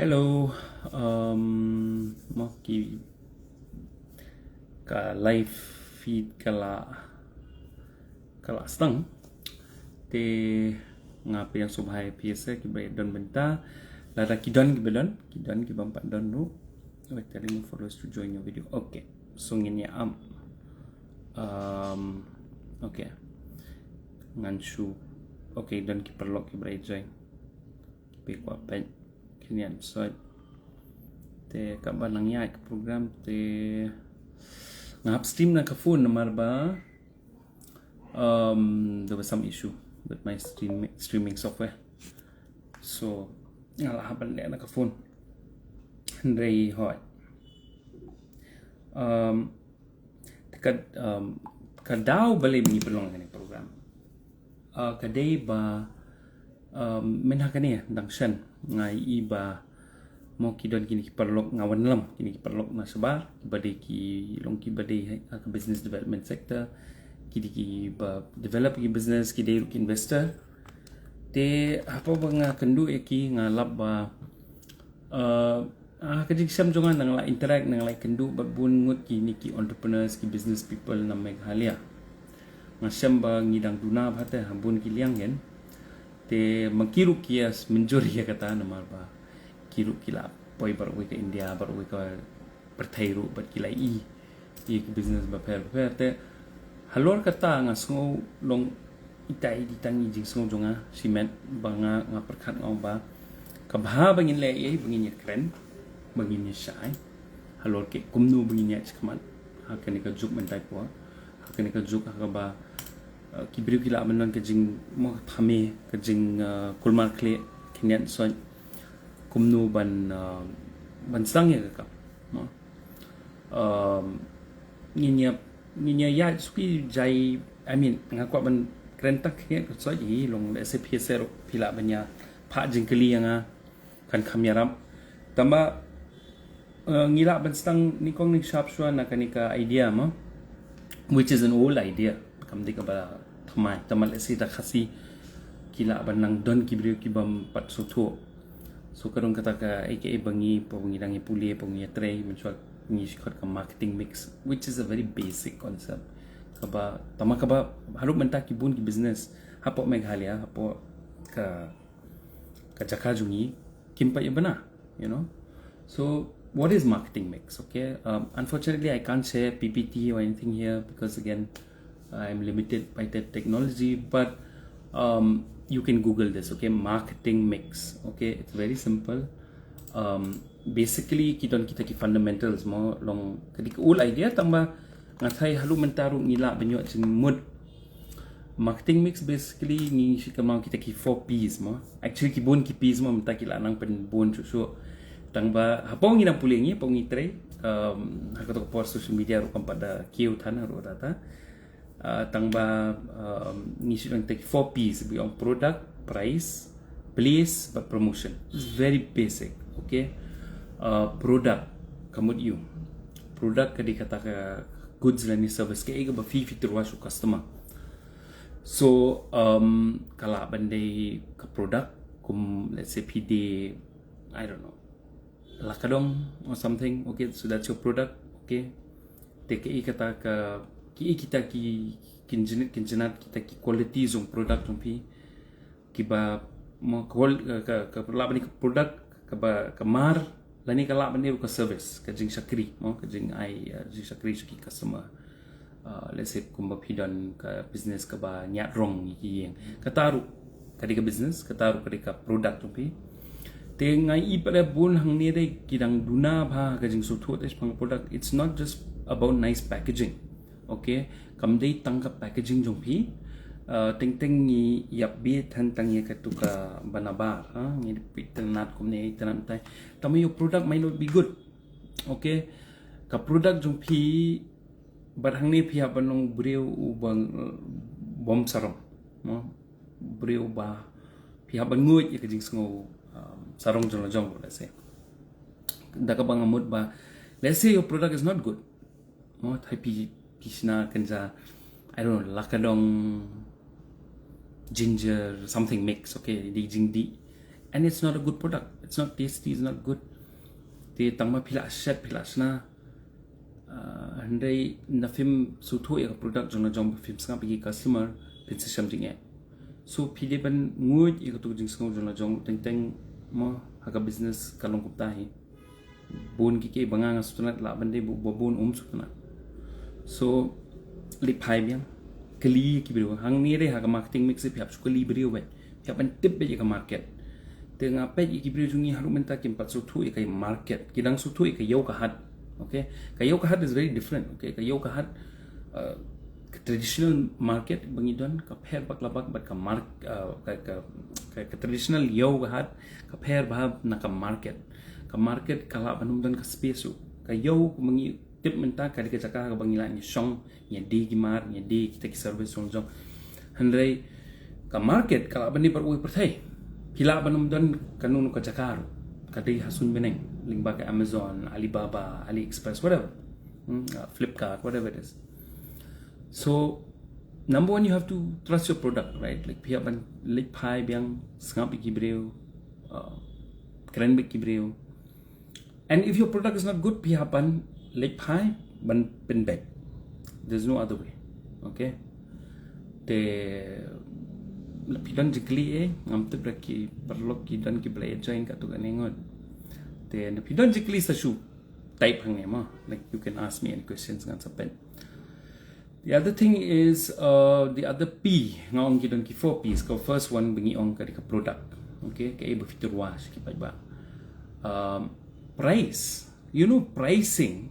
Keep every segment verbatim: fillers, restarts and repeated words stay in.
Hello, um, mo ki ka live feed ka la ka la stang. Te nga pdiang sngewbha ïa phi sa kiba don bynta. Lada ki don kiba don, ki don kiba ym pat don ruh. Wait, telling your followers to join your video. Okay. So ngin ïa am. Um, okay. Ngan shu. Okay, don ki paralok kiba join. Ki phi kwah peit. Ki niat soi. Te kaba nang ïa ka program te nga hap stream na ka phone namar ba um, there was some issue with my stream, streaming software. So nga la hap ban leh na ka phone. Hynrei hoi. Um, te ka, um, ka daw balei ba ngi pynlong kane ka program. Uh, ka dei ba, um, mynha kane dang shen nga i ba mo ki don kine ki paralok nga wanlam kine ki paralok na shabar kiba dei ki long kiba dei ha ka business development sector, ki dei kiba develop ki business, ki dei ruh ki investor. Te hapoh ba nga kynduh ïa ki nga lap ba, uh, ah, ka jingshem jong nga nang la interact nang la kynduh bad bun ngut kine ki entrepreneurs, ki business people na Meghalaya. Nga shem ba ngi dang duna bha te ha bun ki liang ïen. Te ma ki ruh ki ïa mynjur ïa kata namar ba ki ruh ki la poi baroh kawei ka India, baroh kawei ka pyrthei ruh bad ki la i ïa ki business bapher bapher. Te halor kata nga sngew long itai di tang i jingsngew jong nga shimet ba nga nga pyrkhat nga ong ba ka bha ba ngin leh ïa ba ngin ïa kren ba ngin ïa shai halor ki kumno ba ngin ïa shikmat ha kane ka juk mynta i por, ha kane ka juk ha kaba, uh, ki briew ki la mynnon ka jing mo ka thame ka jing, uh, kulmar khleh, ki niat soi kumno ban, uh, ban sdang ïa ka kam mo. Um, ngin ïa ngin ïa ïa suki jai, I mean nga kwah ban kren tak ki niat ka soi i long leh se phi se ruh phi lah ban ïa phah jingkylli ïa nga kan kham ïarap. Tangba, uh, ngi lah ban sdang nyngkong nyngshap shuwa na kane ka idea mo, which is an old idea. Kam dei kaba thymmai, tangba leh se da Khasi ki lah ban nang don ki briew ki bym pat sngewthuh. So ka dang kata ka A K A ba ngi, ba ngi dang ïa pule, ba ngi ïa trei mynshuwa ngi shikot ka marketing mix, which is a very basic concept. Kaba tangba kaba haduh mynta ki bun ki business hapoh Meghalaya, hapoh ka ka jaka jong ngi kim pat ïa bana, you know. So what is marketing mix? Okay, um, unfortunately I can't share P P T or anything here because again I'm limited by the technology, but, um, you can Google this. Okay, marketing mix. Okay, it's very simple. Um, basically ki don kita ki fundamentals mo, long ka dei ka old idea tangba nga tharai haduh mynta ruh ngi lah ban ïoh jingmut. Marketing mix basically ngi shim kumno kita ki four P's mo. Actually ki bun ki P's mo mynta ki lah nang pynbun shuh shuh. Tangba hapoh ngi nang pule ngi, hapoh ngi trei, um, ha kato ka por social media ruh kam pat da kiew than ruh data. Uh, tangba, um, ngi shim kita ki four P's, ba ong product, price, place bad promotion. It's very basic. Okay. Uh, product, ka mut ïa u product ka dei kata ka goods lane service, kaei kaba phi phi tyrwa sha u customer. So, um, ka lah ban dei ka product kum, let's say, phi dei, I don't know, la ka dong or something. Okay, so that's your product. Okay, te kaei kata ka, kiei kita ki, ki jingïeit, ki jingïeit kita ki qualities jong product jong phi kiba mo ka, ka, ka, ka lah ban dei ka product kaba ka mar lane ka lah ban dei ka service, ka jingshakri mo, ka jingai, uh, jingshakri sha ki customer. Uh, let's say kumba phi don ka business kaba ñiad rong ïa ki ïing, kata ruh ka dei ka business, kata ruh ka dei ka product jong phi. Te nga i pat bun hangne dei ki dang duna bha ka jingsngewthuh te shaphang product. It's not just about nice packaging. Okay, kam dei tang ka packaging jong phi. Uh, teng teng ngi ïap bit than tang ïa katu kaba nabar, ha, ngi dei phi itynnad kumne itynnad mynta. Tangba your product might not be good. Okay, ka product jong phi bad hangne phi hap ban long briew uba bym sarong. Mo, briew ba phi hap ban nguid ïa ka jingsngew, um, sarong jong la jong, let's say. Da kaba nga mut ba, let's say your product is not good. Mo, tharai phi, phi shna kynja, I don't know, la ka dong, ginger, something mix, okay, dei jingdih. And it's not a good product. It's not tasty, it's not good. Te tang ba phi la shet, phi la shna, uh, hynrei na phim sngewthuh ïa ka product jong la jong, phim sngap ïa ki customer, phin sa shem jingeh. So phi dei ban nguid ïa katu ka jingsngew jong la jong, teng teng mo ha ka business ka long kumta hi. Bun ki ki ba nga nga sngewtynnat, lah ban dei ba bun um sngewtynnat. So leit phai biang, kylli ki briew. Hangne re ha ka marketing mix phi hap shu kylli briew beit, phi hap ban tip beit ïa ka market. Te nga peit ïa ki briew jong ngi haduh mynta kim pat sngewthuh ïa ka market, ki dang sngewthuh ïa ka ïew ka hat. Okay, ka ïew ka hat is very different. Okay, ka ïew ka hat, uh, ka traditional market ba ngi don ka pher bak la bak bad ka mark, uh, ka, ka, ka, ka traditional ïew ka hat ka pher bha na ka market. Ka market ka lah ban ym don ka space ruh. Ka ïew kumba ngi tip mynta ka dei ka jaka kaba ngi lah ngi shong, ngi die ki mar, ngi die kita ki service jong jong. Hynrei ka market ka lah ban dei baroh kawei pyrthei. Phi lah ban ym don kano kano ka jaka ruh. Ka dei ha suiñ bneng lyngba ka Amazon, Alibaba, AliExpress, whatever. Hmm, uh, Flipkart, whatever it is. So number one, you have to trust your product, right? Like phi hap ban leit phai biang, sngap ïa ki briew, uh, kren bad ki briew. And if your product is not good, phi hap ban leit phai ban pynbeit. There's no other way. Okay. Te la phi don jingkylli, eh, ngam tip da ki paralok ki don ki ba la join katu kane ngut. Te na phi don jingkylli sa shu type hangne mo. Like you can ask me any questions, ngan sa peit. The other thing is, uh, the other P, nga ong ki don ki four P's. Ka first one ba ngi ong ka dei ka product. Okay, kaei ba phi tyrwa sha ki paidbah. Um, price. You know, pricing.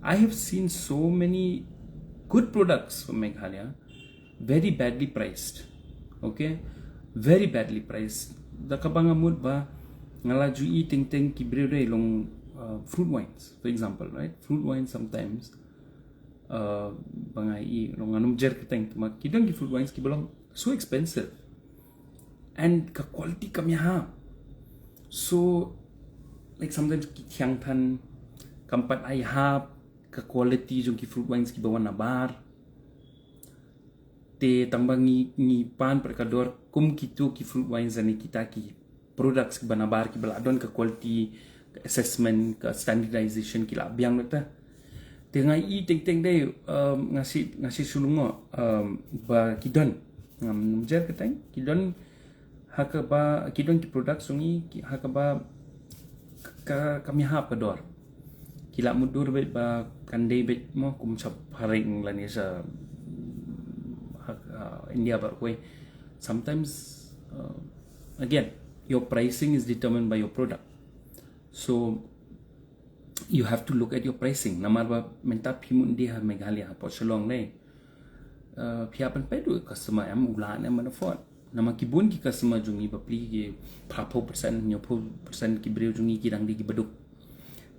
I have seen so many good products from Meghalaya very badly priced. Okay, very badly priced. Da kaba nga mut ba nga la ju i teng teng ki briew dei long, uh, fruit wines, for example, right? Fruit wines sometimes, uh, ba nga i long, ngan ym jer kyrteng, tangba ki don ki fruit wines ki ba long so expensive and ka quality kam ïahap. So like sometimes ki thiang than, kam pat ai hap ka quality jong ki fruit wines ki ba wan na bar. Te tangba ngi, ngi pan pat ka dor kum kitu ki fruit wines ne kita ki products ki ba na bar ki ba la don ka quality, ka assessment, ka standardization ki la biang ta. Te nga i teng teng dei, um, nga shi, nga shi shu lyngngoh, um, ba ki don, ngam jer kyrteng, ki don ha kaba ki don ki product jong ngi, ki ha kaba ka, ka, kam ïahap ka dor. Ki la mutdur beit ba kan dei beit mo kum sha phareng lane sha ha, ha India baroh kawei. Sometimes, uh, again, your pricing is determined by your product. So you have to look at your pricing. Namar ba mynta phi mut die ha Meghalaya, hapoh Shillong ne, uh, phi hap ban peit ruh customer em u lah ne em ban afford. Namar ki bun ki customer jong ngi bapli, ki phra phew percent, hynñiew phew percent ki briew jong ngi ki dang die ki baduk.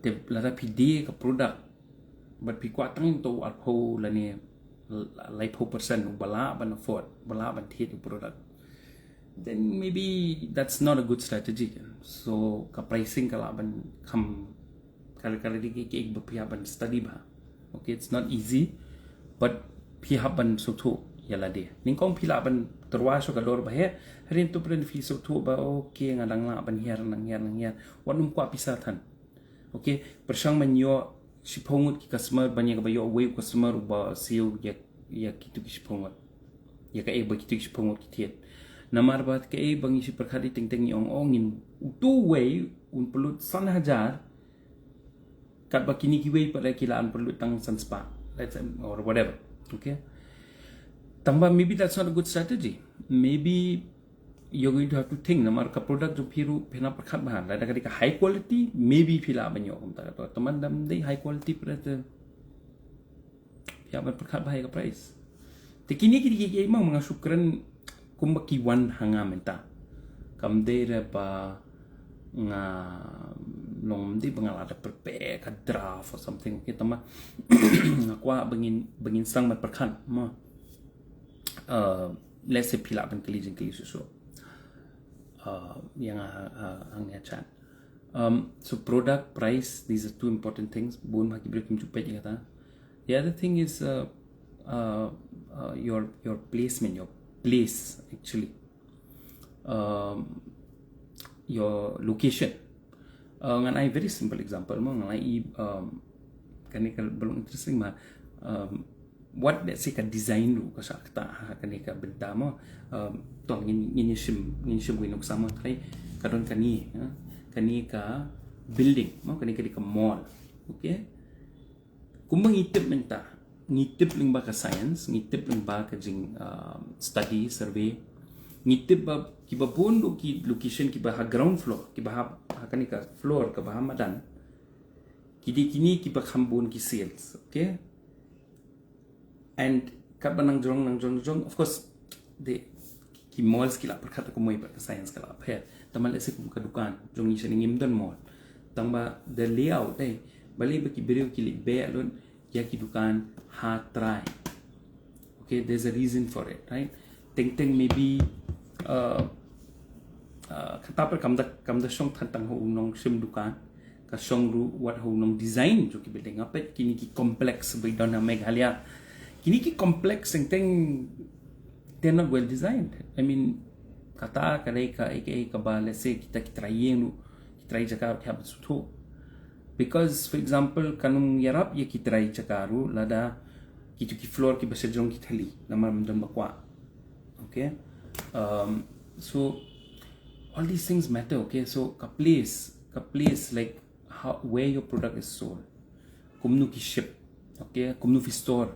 Te lada phi die ka product bad phi kwah tang to arphew lane lai phew percent u ba lah ban afford, ba lah ban thied u product, then maybe that's not a good strategy. So ka pricing ka lah ban kham, ka, ka dei ki, ki ba phi hap ban study bha. Okay, it's not easy, but phi hap ban sngewthuh ïa lade. Nyngkong phi lah ban tyrwa shuh ka dor ba heh, hynrei to phi sngewthuh ba okay, nga dang lah ban hiar, nang hiar, nang hiar, wat nym kwah pisa than. Okay, pyrshang ban ïoh shiphew ngut ki customer ban ïa kaba ïoh uwei u customer uba siew ïa, ïa kitu ki shiphew ngut, ïa kaei ba kitu ki shiphew ngut ki thied. Namar ba kaei ba ngi shu pyrkhat ïa teng teng ngi ong, ong ngin, utu uwei un pynlut san hajar, katba kine kiwei pat ki lah ban pynlut tang san spah, let's say, or whatever. Okay, tangba maybe that's not a good strategy. Maybe you're going to have to think, namar ka product jong phi ruh phin hap pyrkhat bha, lada ka dei ka high quality, maybe phi lah ban ïoh kumta ka dor. Tangba lada ym dei high quality pat te phi hap ban pyrkhat bha ïa ka price. Te kine ki dei kiei kiei ma nga shu kren kumba ki wan ha nga mynta. Kam dei re ba nga long, ym dei ba nga la da prepare ka draft or something. Okay, tangba nga kwah ba ngin, ba ngin sdang ban pyrkhat mo. Uh, let's say phi lah ban kylli jingkylli shuh shuh, uh, ïa nga, uh, hangne ha chat. Um, so product, price, these are two important things. Bun ma ki briew kim ju peit ïa kata. The other thing is, uh, uh, uh, your, your placement, your place actually. Um, your location. Uh, ngan ai very simple example mo, ngan ai um, kane ka ba long interesting ma, um, what, let's say, ka design ruh ka shah kata ha kane ka bynta mo. Um, to ngin ngin shim ngin shim wei nuksa mo, trai ka don kane, ha? Kane ka building mo, kane ka dei ka mall. Okay. Kumba ngi tip mynta, ngi tip lyngba ka science, ngi tip lyngba ka jing um, study, survey. Ngi tip ba kiba bun ruh ki location kiba ha ground floor, kiba ha, ha kane ka floor kaba ha madan, ki dei kine kiba kham bun ki sales. Okay. And katba nang jrong nang jrong jrong, of course, de ki malls ki la pyrkhat kumoi pat, ka science ka la pher. Tangba let's say kum ka dukan jong ngi shane ngim don mall. Tangba the layout, eh, balei ba ki briew ki leit beh lut ïa ki dukan ha trai. Okay, there's a reason for it, right? Teng teng maybe uh, uh, kata pat kam da kam da shong than tang ha u nongshim dukan, ka shong ruh wat ha u nongdesign jong ki building. Nga peit kine ki complex ba i don ha Meghalaya, kine ki complex teng teng, they're not well designed. I mean, kata ka dei ka, ka, kaba, let's say, kita ki trai ïing ruh, ki trai jaka ruh ki hap ban sngewthuh. Because for example, kan ym ïarap ïa ki trai jaka ruh lada kito ki floor kiba sha jrong ki thylli, namar ym don ba kwah. Okay. Um, so all these things matter. Okay, so ka place, ka place, like, how, where your product is sold, kumno ki ship, okay, kumno phi store.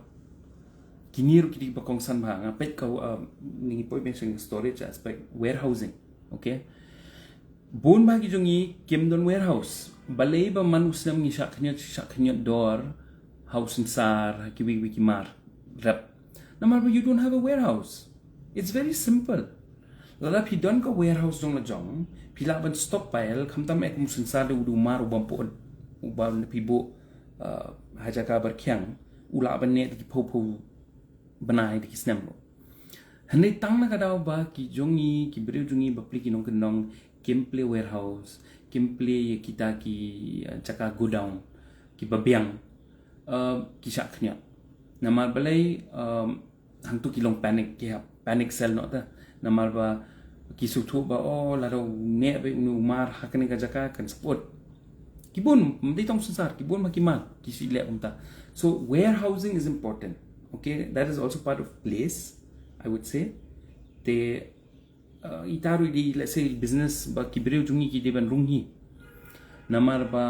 Kine ruh ki dei ba kongsan bha. Nga peit ka, um, ngi poi beiñ sha storage aspect, warehousing. Okay. Bun bha ki jong ngi kim don warehouse. Balei ba man u snem ngi shah khynñiot, shah khynñiot dor ha u synsar, ha kiwei kiwei ki mar rep? Namar ba you don't have a warehouse. It's very simple. Lada phi don ka warehouse jong la jong, phi lah ban stockpile, khamtam eh kum u synsar de u dei u mar u bym pud, u ba phi buh uh, ha jaka barkhiang, u lah ban neh da ki phew phew bnai da ki snem ruh. Hynrei tang na ka daw ba ki jong ngi, ki briew jong ngi bapli ki nongkyndong kim plie warehouse, kim plie ïa kita ki, uh, jaka godown kiba biang, uh, ki shah khynñiot. Namar balei? Um, hangto ki long panic, ki hap panic sell noh ta. Namar ba ki sngewthuh ba, oh, lada u neh beit une u mar ha kane ka jaka kan sngewthuh. Ki bun, ym dei tang u synsar, ki bun ma ki mar ki shu leh kumta. So warehousing is important. Okay, that is also part of place, I would say. Te uh, ita ruh i dei, let's say, business ba ki briew jong ngi ki dei ban rung hi. Namar ba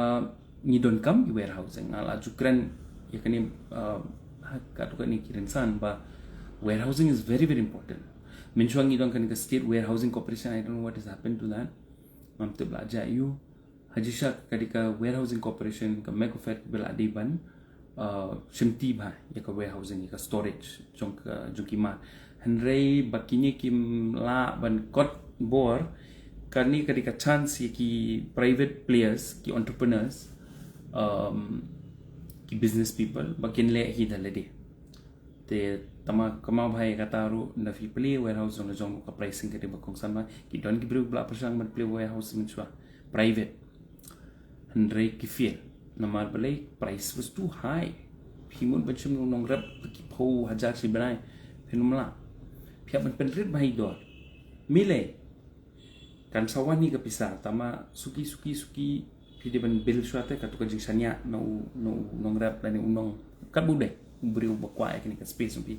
ngi donkam ki warehousing. Nga la ju kren ïa kane, uh, ha katto katne ki rynsan ba warehousing is very, very important. Mynshuwa ngi don kane ka State Warehousing Corporation, I don't know what has happened to that. Ngam tip la jia aiu. Hajisha ka dei ka Warehousing Corporation, ka MECOFED, ba la dei ban, uh, shimti bha ïa ka warehousing, ïa ka storage jong ka, jong ki mar. Hynrei ba kine kim lah ban kot bor, kane ka dei ka chance ïa ki private players, ki entrepreneurs, um, ki business people, ba kin leh hi da lade. Te tang ma kynmaw bha ïa kata ruh, lada phi plie warehouse jong la jong, ka pricing ka dei ba kongsan bha. Ki don ki briew ba la pyrshang ban plie warehouse mynshuwa, private. Hynrei ki fail. Namar balei? Price was too high. Phi mut ban shim nongrep ki phew hajar shi bnai, phin ym lah. Phi hap ban pynrit bha i dor. Mile kan sa wan hi ka pisa, tang ma suki suki suki phi dei ban bill shuwa te, kato ka jingshaniah na u, na u nongrep lane u nong, katba u dei, u briew ba kwah ïa kane ka space jong phi.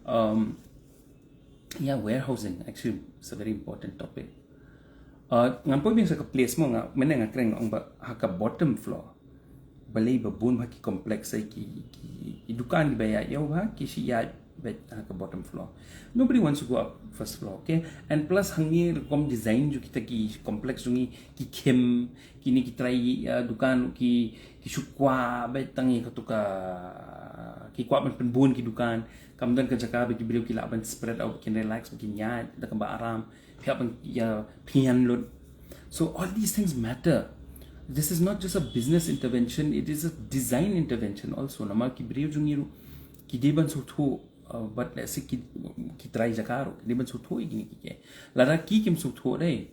Um, yeah, warehousing actually is a very important topic. Uh, ngan poi beiñ sha ka place mo, nga mynne nga kren, nga ong ba ha ka bottom floor, balei ba bun bha ki complex, eh, ki, ki, ki dukan kiba ïaid ïew bha ki shu ïaid beit ha ka bottom floor. Nobody wants to go up first floor, okay? And plus hangne rukom design jong kita ki complex jong ngi, ki khim, kine ki trai, uh, dukan ki, ki shu kwah beit tang ïa kato ka, ki kwah ban pynbun ki dukan. Kam don ka jaka ba ki briew ki lah ban spread out, ba kin relax, ba kin ïaid da kaba aram. Phi hap ban ïa pynïaid lut. So all these things matter. This is not just a business intervention, it is a design intervention also. Namar ki briew jong ngi ruh ki dei ban sngewthuh, uh, but let's say ki, ki trai jaka ruh ki dei ban sngewthuh ïa kine ki, ki. Lada ki kim sngewthuh dei,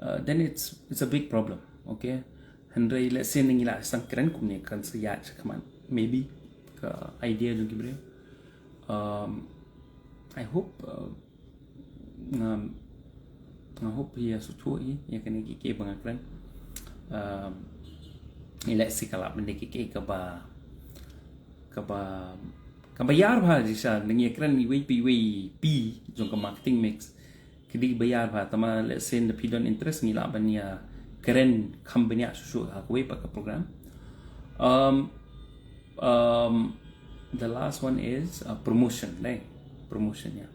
uh, then it's, it's a big problem, okay? Hynrei let's say ngi la sdang kren kumne, kan sa ïaid shakhmat, maybe, ka idea jong ki briew. Um, I hope, uh, ngam, Nga hope phi ïa sngewthuh hi ïa kane kiei kiei ba nga kren. Um, ïa lehse ka lah ban dei kiei kiei kaba, kaba, kaba ïar bha, jingshisha ngi ïa kren iwei pa iwei P jong ka marketing mix. Ki dei ba ïar bha, tangba lehse lada phi don interest ngi lah ban ïa kren kham bniah shuh shuh ha kawei pat ka program. Um, um, the last one is, uh, promotion, right? Promotion, yeah.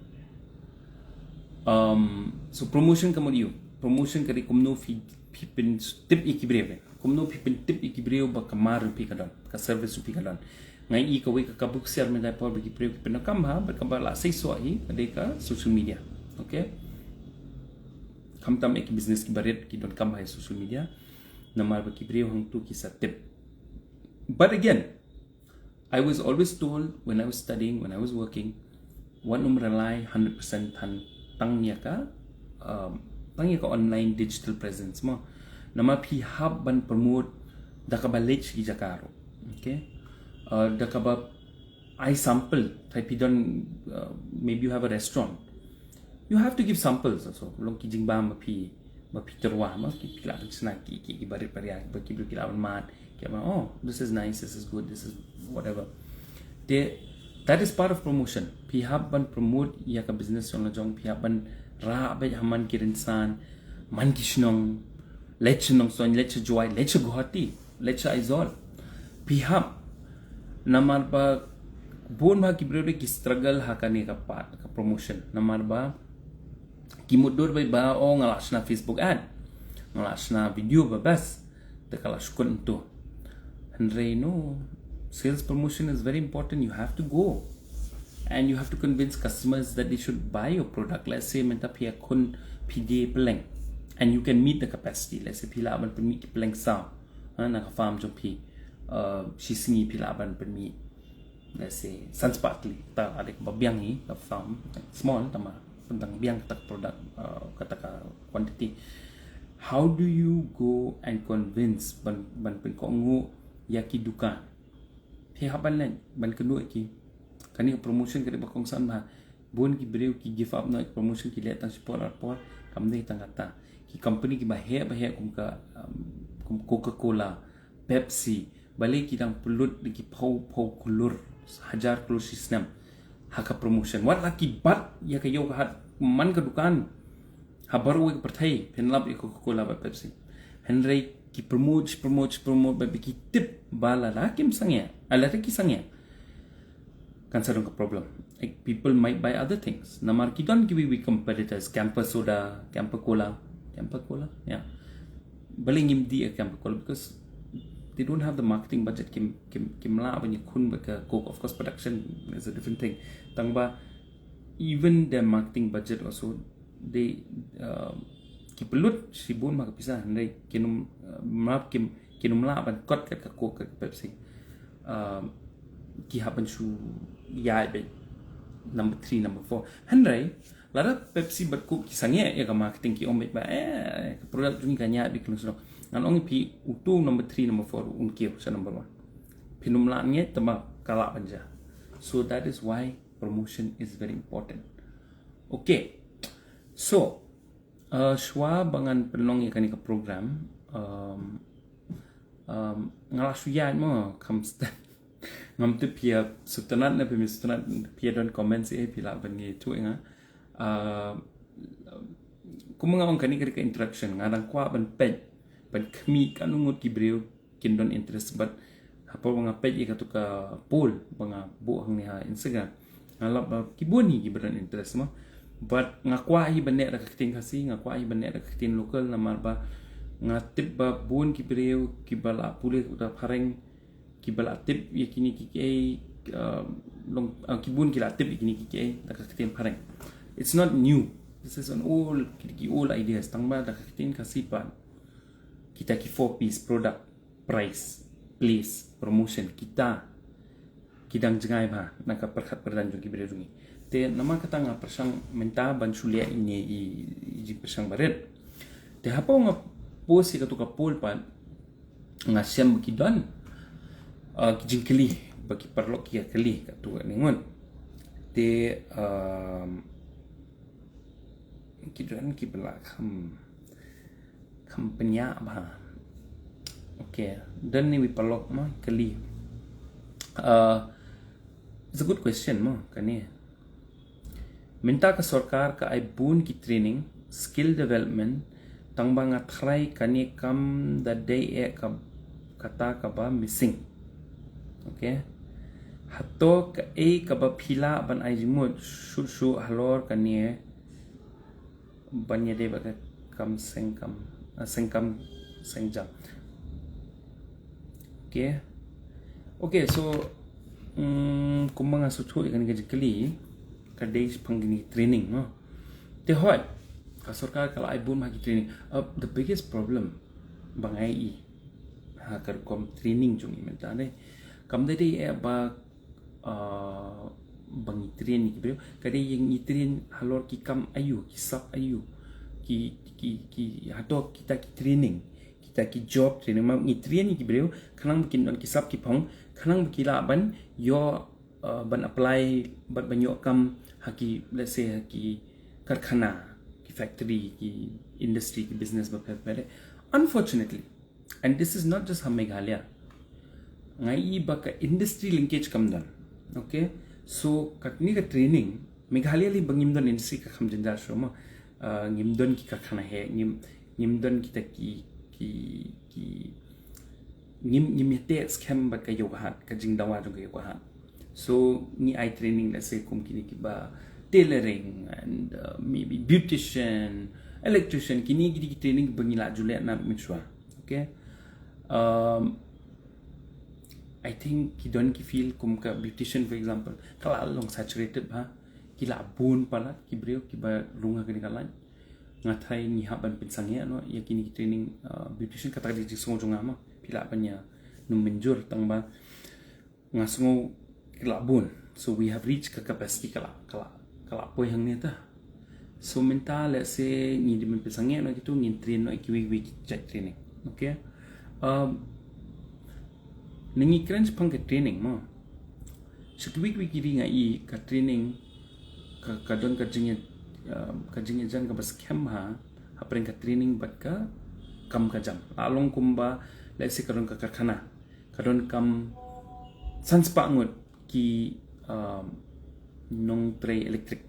Um, so promotion ka mut ïa u. Promotion ka dei kumno phi, phi pyntip ïa ki briew, eh. Kumno phi pyntip ïa ki briew ba ka mar jong phi ka don, ka service jong phi ka don. Nga i kawei ka kabu ksiar mynta por ba ki briew ki pyndonkam bha, bad kaba la seisoh hi ka dei ka social media. Okay? Khamtam ïa ki business kiba rit ki donkam bha ïa social media. Namar ba ki briew hangto ki sa tip. But again, I was always told when I was studying, when I was working, wat nym rely hundred percent than tang ïa ka, um, tang ïa ka online digital presence mo. Namar phi hap ban promote da kaba leit sha ki jaka ruh. Okay? Uh, da kaba ai sample, tharai phi don, uh, maybe you have a restaurant. You have to give samples also. Long ki jingbam ba phi, ba phi tyrwa, ba ki, phi lah ban shna ki, ki, kiba rit ba ria, ba ki briew ki lah ban mad, ki lah ban, "Oh, this is nice, this is good, this is whatever." Te, that is part of promotion. Phi hap ban promote ïa ka business jong la jong, phi hap ban rah beit ha man ki rynsan, man ki shnong, leit sha Nongstoiñ, leit sha Jowai, leit sha Guwahati, leit sha Aizawl. Phi hap, namar ba bun bha ki briew ki struggle ha kane ka part ka promotion. Namar ba ki mutdur beit ba, oh, nga lah shna Facebook ad, nga lah shna video ba best, te ka lah shu kut hangto. Hynrei no, sales promotion is very important. You have to go and you have to convince customers that they should buy your product. Let's say mynta phi ïakhun phi die pylleng and you can meet the capacity. Let's say phi lah ban pynmih ki pylleng saw, ha, na ka farm jong phi. Uh, shi sngi phi lah ban pynmih, let's say, san spah tylli, kata ka dei kaba biang hi ka farm, small, tangba tang biang kata ka product, uh, kata ka quantity. How do you go and convince ban, ban pynkohnguh ïa ki dukan? Phi hap ban leit ban kynduh ïa ki. Kane ka promotion ka dei ba kongsan bha. Bun ki briew ki give up na promotion, ki leh tang shipor arpor, kam dei tang kata. Ki company kiba heh ba heh kum ka, um, kum Coca-Cola, Pepsi, balei ki dang pynlut da ki phew phew klur, hajar klur shi snem ha ka promotion. Wat la ki bat ïa ka ïew ka hat man ka dukan ha baroh kawei ka pyrthei, phin lap ïa Coca-Cola bad Pepsi. Hynrei ki promote, promote, promote, ba ki tip ba lada kim sangeh, ah, lada ki sangeh, kan sa don ka problem. Like, people might buy other things. Namar ki don kiwei wei competitors, Campa Soda, Campa Cola, Campa Cola, yeah. Balei ngim die ïa Campa Cola? Because they don't have the marketing budget. Kim, kim, kim lah ban ïakhun bad ka Coke. Of course, production is a different thing. Tangba even their marketing budget also, they, uh, ki pynlut shibun bha ka pisa, hynrei kin ym, uh, map kim, kin ym lah ban kot kat ka Coke kat ka Pepsi. Um, ki hap ban shu ïaid beit number three, number four. Hynrei lada Pepsi bad Coke ki sangeh ïa ka marketing, ki ong beit ba, eh, ka product jong ngi ka ïaid beit kylleng shnong, ngan ong ïa phi, uto number three, number four un kiew sha number one. Phin ym lah ngeit, tangba ka lah ban jia. So that is why promotion is very important. Okay. So, uh, shuwa ba ngan pynlong ïa kane ka program, um, um, nga la shu ïaid mo, kham step. Ngam tip phi ïa sngewtynnat ne phim sngewtynnat, phi ïa don comments eh, phi lah ban ïathuh ïa nga. Uh, kumba nga ong, kane ka dei ka interaction, nga dang kwah ban peit, ban khmih katno ngut ki briew kin don interest, bad hapoh ba nga peit ïa katu ka poll ba nga buh hangne ha Instagram, nga lap ba ki bun hi kiba don interest mo. Bad nga kwah hi ban neh da ka ktien Khasi, nga kwah hi ban neh da ka ktien local, namar ba nga tip ba bun ki briew kiba la pule da ka phareng, kiba la tip ïa kine kiei kiei, um, long, uh, ki bun ki la tip ïa kine kiei kiei da ka ktien phareng. It's not new. This is an old, ki, ki old ideas. Tangba da ka ktien Khasi pat, kita ki four P's: product, price, place, promotion, kita ki dang jngai bha na ka pyrkhat pyrdan jong ki briew jong ngi. Te namar kata nga pyrshang mynta ban shu leh ine i, i jingpyrshang barit. Te hapoh nga post ïa katu ka poll pat, nga shem ba ki don, uh, ki jingkylli, ba ki paralok ki ïa kylli katto katne ngut. Te, um, ki don ki ba la kham, kham pynïaid bha. Okay, don ni wi paralok ma kali. Uh, it's a good question ma kane. Mynta ka sorkar ka ai bun ki training, skill development, tang ba nga tharai kane kam da dei eh ka, kata kaba missing. Okay. Hato kaei kaba phi lah ban ai jingmut shuh shuh halor kane ban ïadei bad ka kam seng kam, ah, seng kam seng jam. Okay. Okay, so, mm, kumba nga shu thoh ïa kane ka jingkylli, ka dei shaphang kine ki training, no? Te hooid, ka sorkar ka la ai bun bha ki training. Uh, the biggest problem ba nga ïohi ha ka rukom training jong ngi mynta ne, kam dei eh ba, uh, ba ngi train ïa ki briew, ka dei ïa ngi train halor ki kam aïu, ki sap aïu, ki, ki, ki, hato kita ki training, kita ki job training, ma ngi train ïa ki briew khnang ba kin don ki sap ki phong, khnang ba ki lah ban ïoh, uh, ban apply, ban, ban ïoh kam ha ki, let's say, ha ki karkhana, ki factory, ki industry, ki business bapher bapher. Unfortunately, and this is not just ha Meghalaya, nga ïohi ba ka industry linkage kam don. Okay, so katne ka training, Meghalaya lei ba ngim don industry ka kham jynjar shuh ma. Uh, ngim don ki karkhana hi, ngim, ngim don kita ki, ki, ki, ngim, ngim ïateh skhem bad ka ïew ka hat, ka jingdawa jong ka ïew ka hat. So ngi ai training, let's say, kum kine kiba tailoring and, uh, maybe beautician, electrician, kine ki dei ki training ba ngi la ju leh na mynshuwa. Okay. Um, I think ki don ki field kum ka beautician, for example, ka la long saturated bha, ki la bun palat ki briew kiba rung ha kane ka line. Nga tharai ngi hap ban pynsangeh noh ïa kine ki training, uh, beautician, kata ka dei jingsngew jong nga ma. Phi lah ban ïa nym mynjur tang ba nga sngew ki la bun. So we have reached ka capacity ka la, ka la, ka la poi hangne ta. So mynta, let's say, ngi dei ban pynsangeh noh kito, ngin train noh ïa kiwei kiwei ki jait training. Okay. Um, na ngi kren shaphang ka training mo. Sha kiwei kiwei ki ri nga ïohi ka training ka, ka don ka jingïa, um, ka jingïajan kaba skhem ha, hapdeng ka training bad ka kam ka jam. La long kumba, let's say, ka don ka karkhana, ka don kam san spah ngut ki, um, nongtrei electric.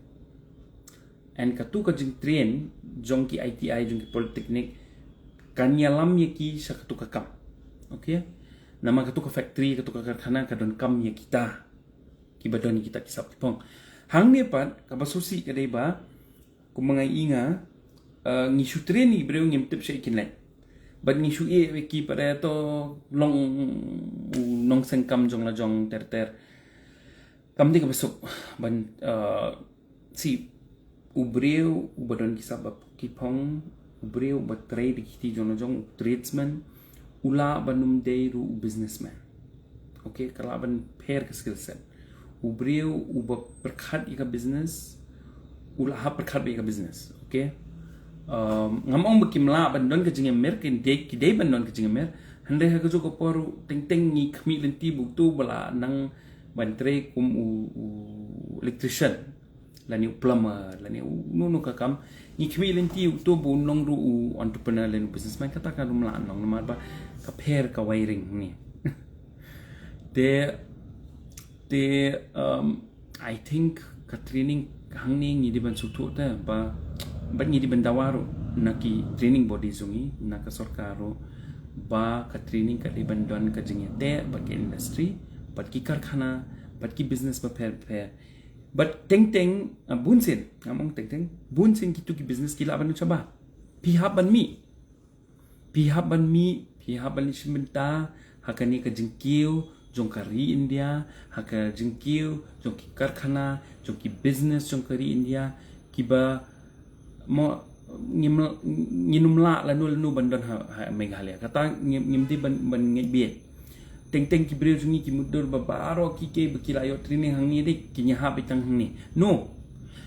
And katu ka jingtrain jong ki I T I, jong ki polytechnic, kan ïalam ïa ki sha katu ka kam. Okay? Namar katu ka factory, katu ka karkhana ka don kam ïa kita kiba don ïa kita ki sap ki phong. Hangne pat kaba sngewsih ka dei ba, kumba nga ïohi nga, uh, ngi shu train ïa ki briew, ngim tip shaei kin leit. Bad ngi shu ïeh ïa ki pat, to long u nongseng kam jong la jong ter ter. Kam dei kaba suk ban, uh, si u briew uba don ki sap ki phong, u briew uba trei da ki kti jong la jong, u tradesman, u lah ban ym dei ruh u businessman. Okay, ka lah ban pher ka skill set. U briew uba pyrkhat ïa ka business, u lah hap pyrkhat bad ïa ka business. Okay. Um, ngam ong ba kim lah ban don ka jingïamer, ki dei, ki dei ban don ka jingïamer. Hynrei ha kajuh ka por ruh teng teng ngi khmih lynti ba uto ba la nang ban trei kum u, u electrician, lane u plumber, lane uno uno ka kam, ngi khmih lynti uto ba un long ruh u entrepreneur lane u businessman, kata kan ym lah ban long namar ba ka pher ka wiring ni. Te, te, um, I think ka training hangne ngi dei ban sngewthuh te ba, bad ngi dei ban dawa ruh na ki training body jong ngi, na ka sorkar ruh, ba ka training ka dei ban don ka jingïateh bad ka industry, bad ki karkhana, bad ki business bapher bapher. Bad teng teng, ah, bun sien, ngam ong teng teng, bun sien kitu ki business ki lah ban don shabar. Phi hap ban mih. Phi hap ban mih, phi hap ban leit shim bynta ha kane ka jingkiew jong ka ri India, ha ka jingkiew jong ki karkhana, jong ki business jong ka ri India, kiba mo ngim, ngin ym lah lano lano ban don ha, ha Meghalaya. Kata ngim, ngim dei ban, ban ngeit bieit. Teng teng ki briew jong ngi ki mutdur ba baroh ki, ki ba ki la ïoh training hangne dei kin ïahap beit tang hangne. No.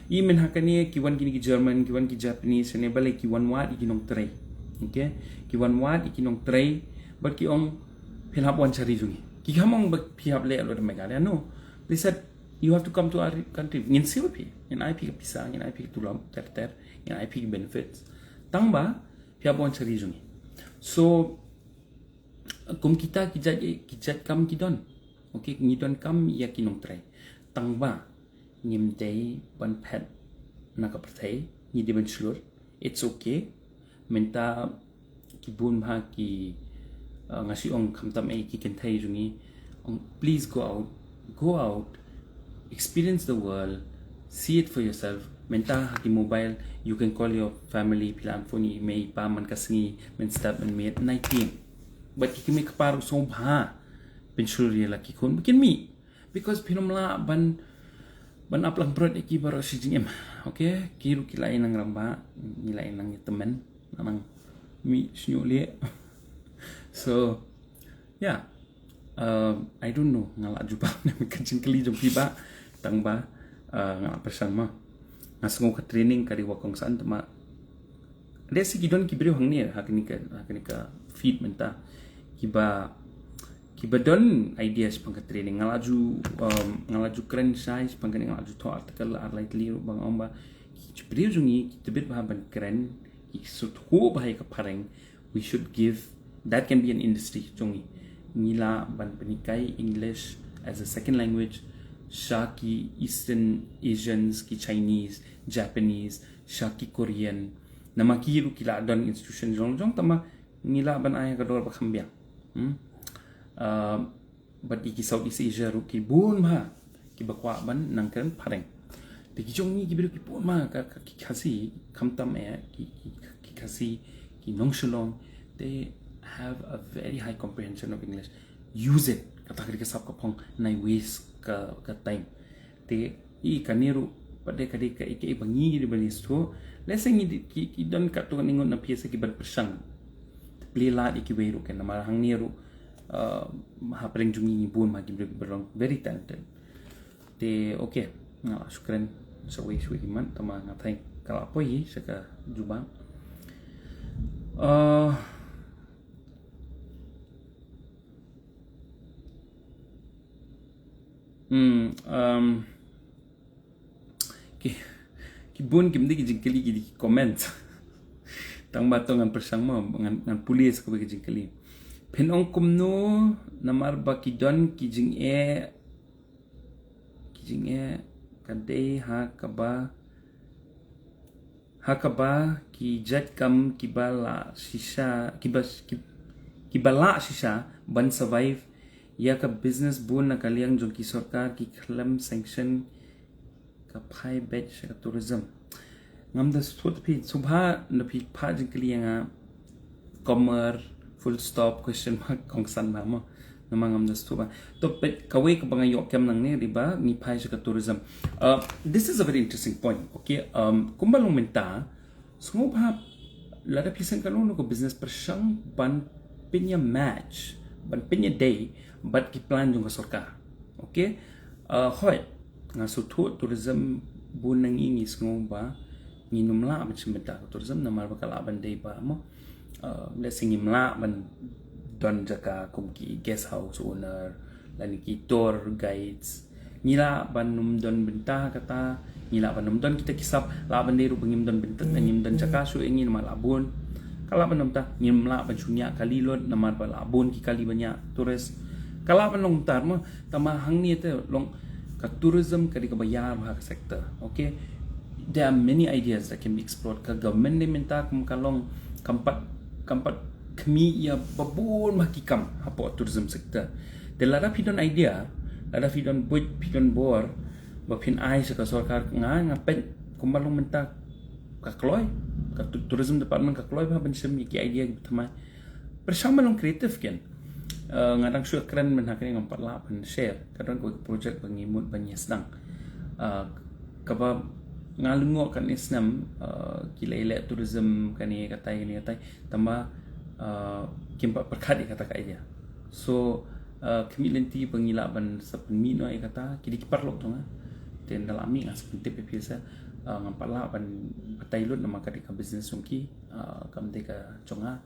I men ha kane ki wan kine ki German, ki wan ki Japanese, ne balei ki wan wad ïa ki nongtrei. Okay? Ki wan wad ïa ki nongtrei bad ki ong, phi hap wan sha ri jong ngi. Kim ong ba phi hap leh halor Meghalaya. No. They said, You have to come to our country. Ngin siew phi, ngin ai phi ka pisa, ngin ai phi ka tulop ter ter, ngin ai phi ka benefits. Tang ba phi ïa wan sha ri jong ngi. So kum kita ki jait, ki jait kam ki don. Okay, ngi don kam ïa ki nongtrei. Tang ba ngim dei ban phet na ka pyrthei, ngi dei ban shlur. It's okay. Mynta ki bun bha ki, uh, nga shu ong khamtam eh ki kynthei jong ngi, ong, please go out, go out, experience the world, see it for yourself. Mynta ha ki mobile, you can call your family, phi lah ban phone ïa i mei i pa man ka sngi, mynstep mynmiet, nine P M. Bad ki kmie kpa ruh sngewbha pynshlur ïa la ki khun ba kin mih. Because phin ym lah ban, ban ap lang brot ïa ki baroh shi jingim. Okay, ki ruh ki la ïa nang rangbah, ngi la ïa nang ïa tymmen, nang mih shñiuh lieh. So yeah, um, I don't know nga lah jubab ne ka jingkylli jong phi ba, tang ba, uh, nga lah pyrshang ma. Nga sngew ka training ka dei wa kongsan, tang ba dei shi ki don ki briew hangne ha kane ka, ha kane ka feed mynta kiba, kiba don idea shaphang ka training. Nga la ju, um, nga la ju kren shai shaphang kane, nga la ju thoh article ar lai tylli ruh ba nga ong ba ki briew jong ngi ki tbit bha ban kren, ki sngewthuh bha ïa ka phareng. We should give, that can be an industry jong ngi. Ngi lah ban pynhikai English as a second language sha ki Eastern Asians, ki Chinese, Japanese, sha ki Korean. Namar ki ruh ki lah don institution jong jong, tang ba ngi lah ban ai ka dor ba kham biang. Hmm? Uh, bad ïa ki Southeast Asia ruh ki bun bha kiba kwah ban nang kren phareng. Te ki jong ngi ki briew ki bun bha ka, ka ki Khasi, khamtam eh ki, ki, ki Khasi, ki nong Shillong, they have a very high comprehension of English. Use it. Kata ka dei ka sap ka phong, nai waste ka, ka time. Te i kane ruh pat de ka dei ka, i ka, i ba ngi dei ban ïa sngewthuh. Lehse ngi dei ki, ki don katto katne ngut na phi sa ki ban pyrshang. Te plie lad ïa kiwei ruh, kan namar hangne ruh, uh, ha pdeng jong ngi ngi bun ma ki briew ki ba long very talented. Te okay, nga la shu kren shawei shawei ki mat, tang ba nga tharai ka la poi sha ka jubab. Uh, Hmm, um, ki, ki bun kim dei ki jingkylli, ki dei ki comment. Tang ba to ngan pyrshang mo, ngan, ngan pule sa kawei ka jingkylli. Phin ong kumno, namar ba ki don ki jingeh, ki jingeh ka dei ha kaba, ha kaba ki jait kam kiba lah shisha, kiba, ki, kiba lah shisha ban survive ïa ka business bun na ka liang jong ki sorkar ki khlem sanction ka phai beit sha ka tourism. Ngam da sngewthuh, phi sngewbha na phi phah jingkylli ïa nga, comma, full stop, question mark, kongsan bha mo. Namar ngam da sngewthuh bha. To peit kawei kaba nga ïoh kem nangne, dei ba ngi phai sha ka tourism. Uh, this is a very interesting point. Okay, um, kumba long mynta, sngewbha lada phi seng ka long ka business, pyrshang ban pynïa match, ban pynïadei bad ki plan jong ka sorkar. Okay? Uh, hooid, nga sngewthuh tourism bun na ngi ngi sngew ba ngin ym lah ban shim bynta ka tourism namar ba ka lah ban dei ba mo, uh, lehse ngim lah ban don jaka kum ki guest house owner lane ki tour guides. Ngi lah ban ym don bynta kata, ngi lah ban ym don kita ki sap, lah ban dei ruh ba ngim don bynta, ngim don jaka shuh ïa ngi namar lah bun. Ka lah ban ym ta, ngim lah ban shu ñiah kali lut namar ba lah bun ki kali ba ñiah tourist. Ka lah ban long tar mo, tang ba hangne te long ka tourism ka dei kaba ïar bha ka sector. Okay, there are many ideas that can be explored. Ka government ne mynta kum ka long kam pat, kam pat khmih ïa ba bun bha ki kam hapoh tourism sector. Te lada phi don idea, lada phi don buit, phi don bor ba phin ai sha ka sorkar, nga, nga peit kumba long mynta ka kloi, ka tu-, tourism department ka kloi bha ban shim ïa ki idea kiba thymmai. Pyrshang ban long creative ken. Uh, nga dang shu kren mynta kane, ngam pat lah ban share. Ka don kawei ka project ba ngi mut ban ïa sdang. Uh, kaba nga lyngngoh kane snem, uh, ki la ïaleh tourism kane katai kane katai. Tang ba, uh, kim pat pyrkhat ïa kata ka idea. So, uh, khmih lynti ba ngi lah ban sa pynmih noh ïa kata, ki dei ki paralok jong nga. Te ynda la mih nga sa pyntip ïa phi sa, uh, ngam pat lah ban batai lut namar ka dei ka business jong ki, uh, kam dei ka jong nga.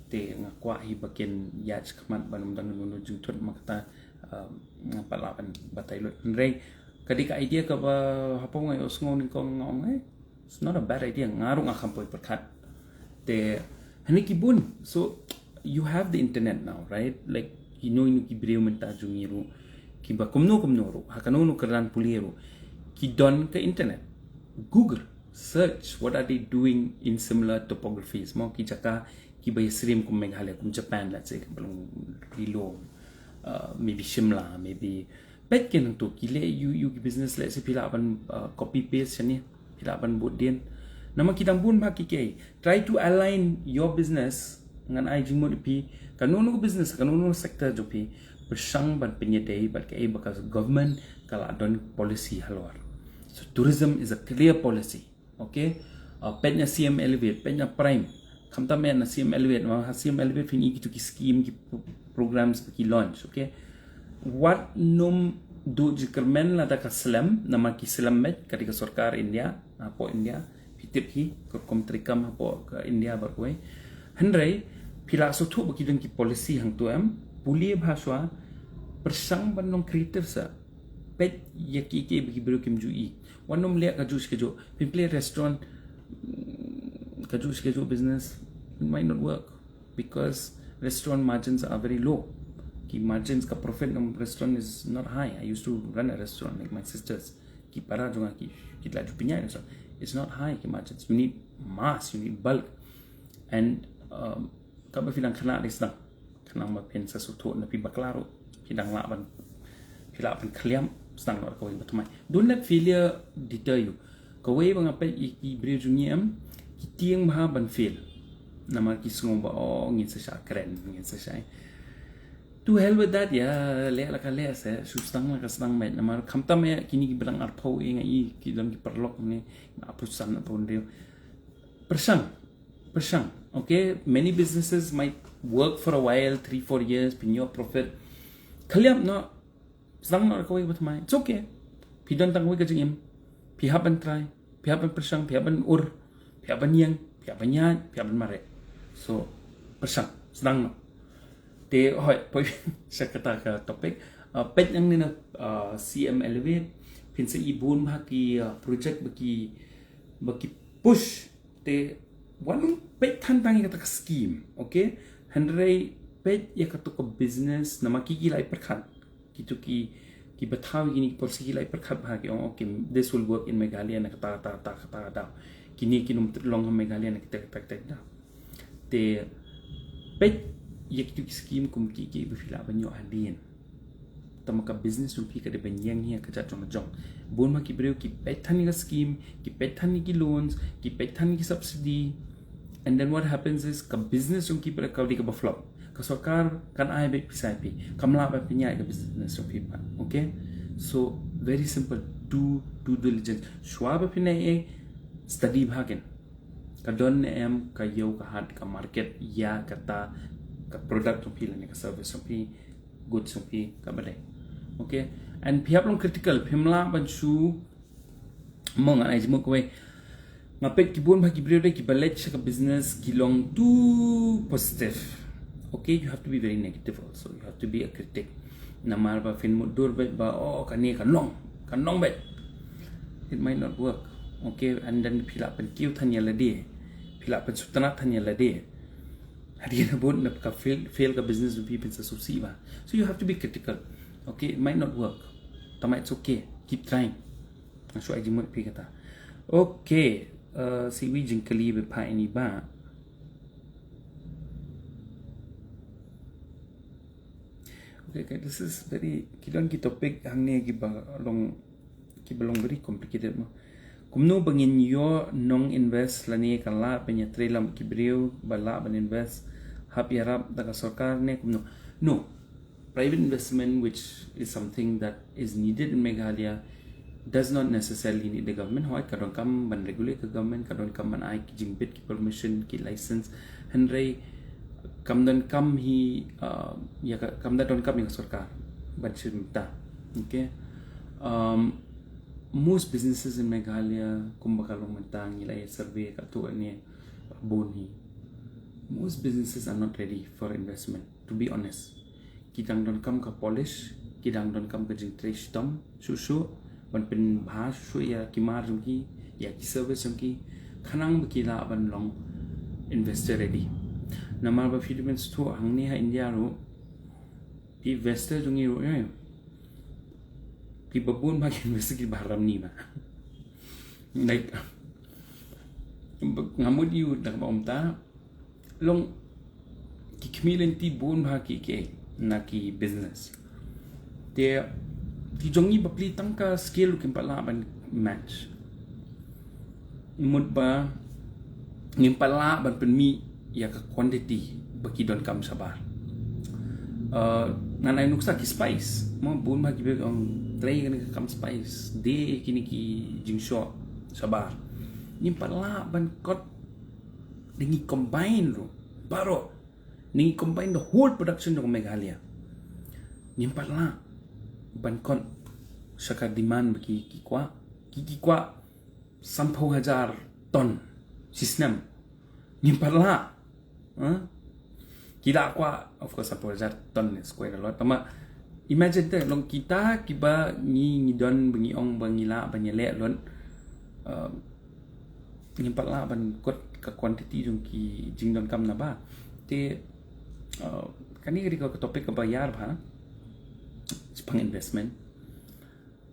Te nga kwah hi ba kin ïaid shakhmat ban ym don uno uno jingthut namar kata, uh, ngam pat lah ban batai lut. Hynrei Ka dei ka idea kaba hapoh nga ïohsngew nyngkong nga ong, eh, it's not a bad idea, nga ruh nga kham poi pyrkhat. Te hangne ki bun. So you have the internet now, right? Like, you know, you ki briew mynta jong ngi ruh, kiba kumno kumno ruh, ha kano kano ka rang pule ruh, ki don ka internet. Google, search what are they doing in similar topographies, mo, ki jaka kiba ïasyriem kum Meghalaya, kum Japan, let's say, kaba long ki long, uh, maybe Shimla, maybe, peit ki nangtu, ki leh ïa u, ïa u ki business, let's say, phi lah ban, uh, copy paste shane, phi lah ban bud dien. Namar ki dang bun bha ki, ki try to align your business, ngan ai jingmut ïa phi, kano kano business, kano kano sector jong phi, pyrshang ban pynïadei bad kaei ba ka government ka la don policy halor. So tourism is a clear policy. Okay? Uh, peit na C M Elevate, peit na Prime. Khamtam eh na C M Elevate, ma ha C M Elevate phin i kitu ki scheme, ki pro-, programs ki launch, okay? Wat nym duh jingkyrmen lada ka slem, namar ki slem beit, ka dei ka sorkar India, hapoh India, phi tip hi, ka rukom treikam hapoh ka India baroh kawei. Hynrei phi la sngewthuh ba ki don ki policy hangtu em, pule bha shuwa, pyrshang ban long creative sa. Peit ïa ki, ki, ki briew kim ju i. Wat nym leh kajuh shi kajuh. Phin plie restaurant, mm, kajuh shi kajuh business, it might not work because restaurant margins are very low. Ki margins, ka profit ng restaurant is not high. I used to run a restaurant, like, my sisters. Ki para jong nga ki, ki la ju pynïaid restaurant. It's not high, ki margins. You need mass, you need bulk. And, um, kaba phi dang khynnah dei sdang. Khnang ba phin sa sngewthuh, na phi bakla ruh, phi dang lah ban, phi lah ban khliam, sdang noh da kawei ba thymmai. Don't let failure deter you. Kawei ba nga peit ïa ki briew jong ngi em, ki tieng bha ban fail. Namar ki sngew ba, oh, ngin sa shah kren, ngin sa shah. To hell with that, ïa, leh la ka leh se, shu sdang la ka sdang, mate. Namar khamtam eh, kine kiba dang arphew eh nga i, ki don ki paralok ne, arphew san, arphew hynriew. Pyrshang, pyrshang. Okay, many businesses might work for a while, three, four years, pynïoh profit. Khliam noh, sdang noh da kawei ba thymmai. It's okay. Phi don tang kawei ka jingim. Phi hap ban try, phi hap ban pyrshang, phi hap ban ur, phi hap ban ïeng, phi hap ban ïaid, phi hap ban mareh. So pyrshang, sdang noh. Te hooid, poi sha kata ka topic. Uh, peit hangne na, uh, C M Elevate, phin sa i bun bha ki, uh, project ba ki, ba ki push. Te wat nym peit than tang ïa kata ka scheme, okay? Hynrei peit ïa kato ka business, namar ki, ki la i pyrkhat. Kitu ki, kiba thaw ïa kine ki policy ki la i pyrkhat bha, ki ong, okay, this will work in Meghalaya na kata, kata, kata, kata, kata. Kine kin ym long ha Meghalaya na kita, kita, kita, kita. Te peit ïa kitu ki scheme kum ki, kiba phi lah ban ïoh hadien. Tangba ka business jong phi ka dei ban ïeng hi ha ka jait jong ka jong. Bun ma ki briew ki peit than ïa ka scheme, ki peit than ïa ki loans, ki peit than ïa ki subsidy. And then what happens is, ka business jong ki pat ka dei kaba flop. Ka sorkar kan ai beit pisa ïa phi, kam lah ban pynïaid ka business jong phi pat. Okay? So very simple, do due diligence. Shuwa ba phin ai, study bha kin. Ka don ne em ka ïew ka hat ka market ïa kata ka product jong phi lane ka service jong phi, goods jong phi, kaba dei. Okay? And phi hap long critical, phim lah ban shu, mo, ngan ai jingmut kawei. Nga peit ki bun bha ki briew de kiba leit sha ka business ki long too positive. Okay, you have to be very negative also. You have to be a critic. Namar ba phin mutdur beit ba, oh, kane kan long, kan long beit. It might not work. Okay, and then phi lah pynkiew than ïa lade, phi lah pynsngewtynnat than ïa lade. Hadien ba bun na ka fail, fail ka business jong phi, phin sa sngewsih bha. So you have to be critical. Okay, it might not work. Tangba it's okay. Keep trying. Nga shu ai jingmut ïa phi kata. Okay, uh, sa iwei i jingkylli ba pha ini ba. Okay, okay, this is very, ki don ki topic hangne kiba long, kiba long very complicated mo. Kumno ba ngin ïoh nong invest lane ka lah ban ïatrei lang ki briew ba lah ban invest, hap ïarap da ka sorkar ne kumno? No. Private investment, which is something that is needed in Meghalaya, does not necessarily need the government. Hooid, ka donkam ban regulate ka government, ka donkam ban ai ki jingbit, ki permission, ki license. Hynrei kam donkam hi, uh, ïa ka, kam da donkam ïa ka sorkar ban shim bynta. Okay. Um, most businesses in Meghalaya, kumba ka long mynta, ngi la ïa survey katto katne, bun hi. Most businesses are not ready for investment, to be honest. Ki dang donkam ka polish, ki dang donkam ka jingtrei shitom shuh shuh, ban pynbha shuh ïa ki mar jong ki, ïa ki service jong ki, khnang ba ki lah ban long investor ready. Namar ba phi dei ban sngewthuh hangne ha India ruh, ki investor jong ngi ruh, ïa, ki ba bun ba ki investor ki ba haram ni ba. Like, nga mut ïa u da kaba ong ta, long ki khmih lynti bun ba ki, ki na ki business. Te ki jong ngi ba pli tang ka scale ruh kim pat lah ban match. Mut ba ngim pat lah ban pynmih ïa ka quantity ba ki donkam shabar. Uh, ngan ai nuksa ki spice, mo, bun ba ki ba ong trei kane ka kam spice, dei kine ki jingshoh shabar. Ngim pat lah ban kot, da ngi combine ruh baroh, da ngi combine the whole production jong Meghalaya. Ngim pat lah ban kot sha ka demand ba ki, ki kwah, ki, ki kwah sanphew hajar ton shisnem. Ngim pat lah. Huh? Ki da kwah, of course, sanphew hajar ton is quite a lot. Tangba imagine te, long kita kiba ngi, ngi don ba ngi ong ba ngi lah ban ïaleh lut. Um, ngim pat lah ban kot ka quantity jong ki jingdonkam naba. Te, uh, kane ka dei ka topic kaba ïar ba shaphang investment.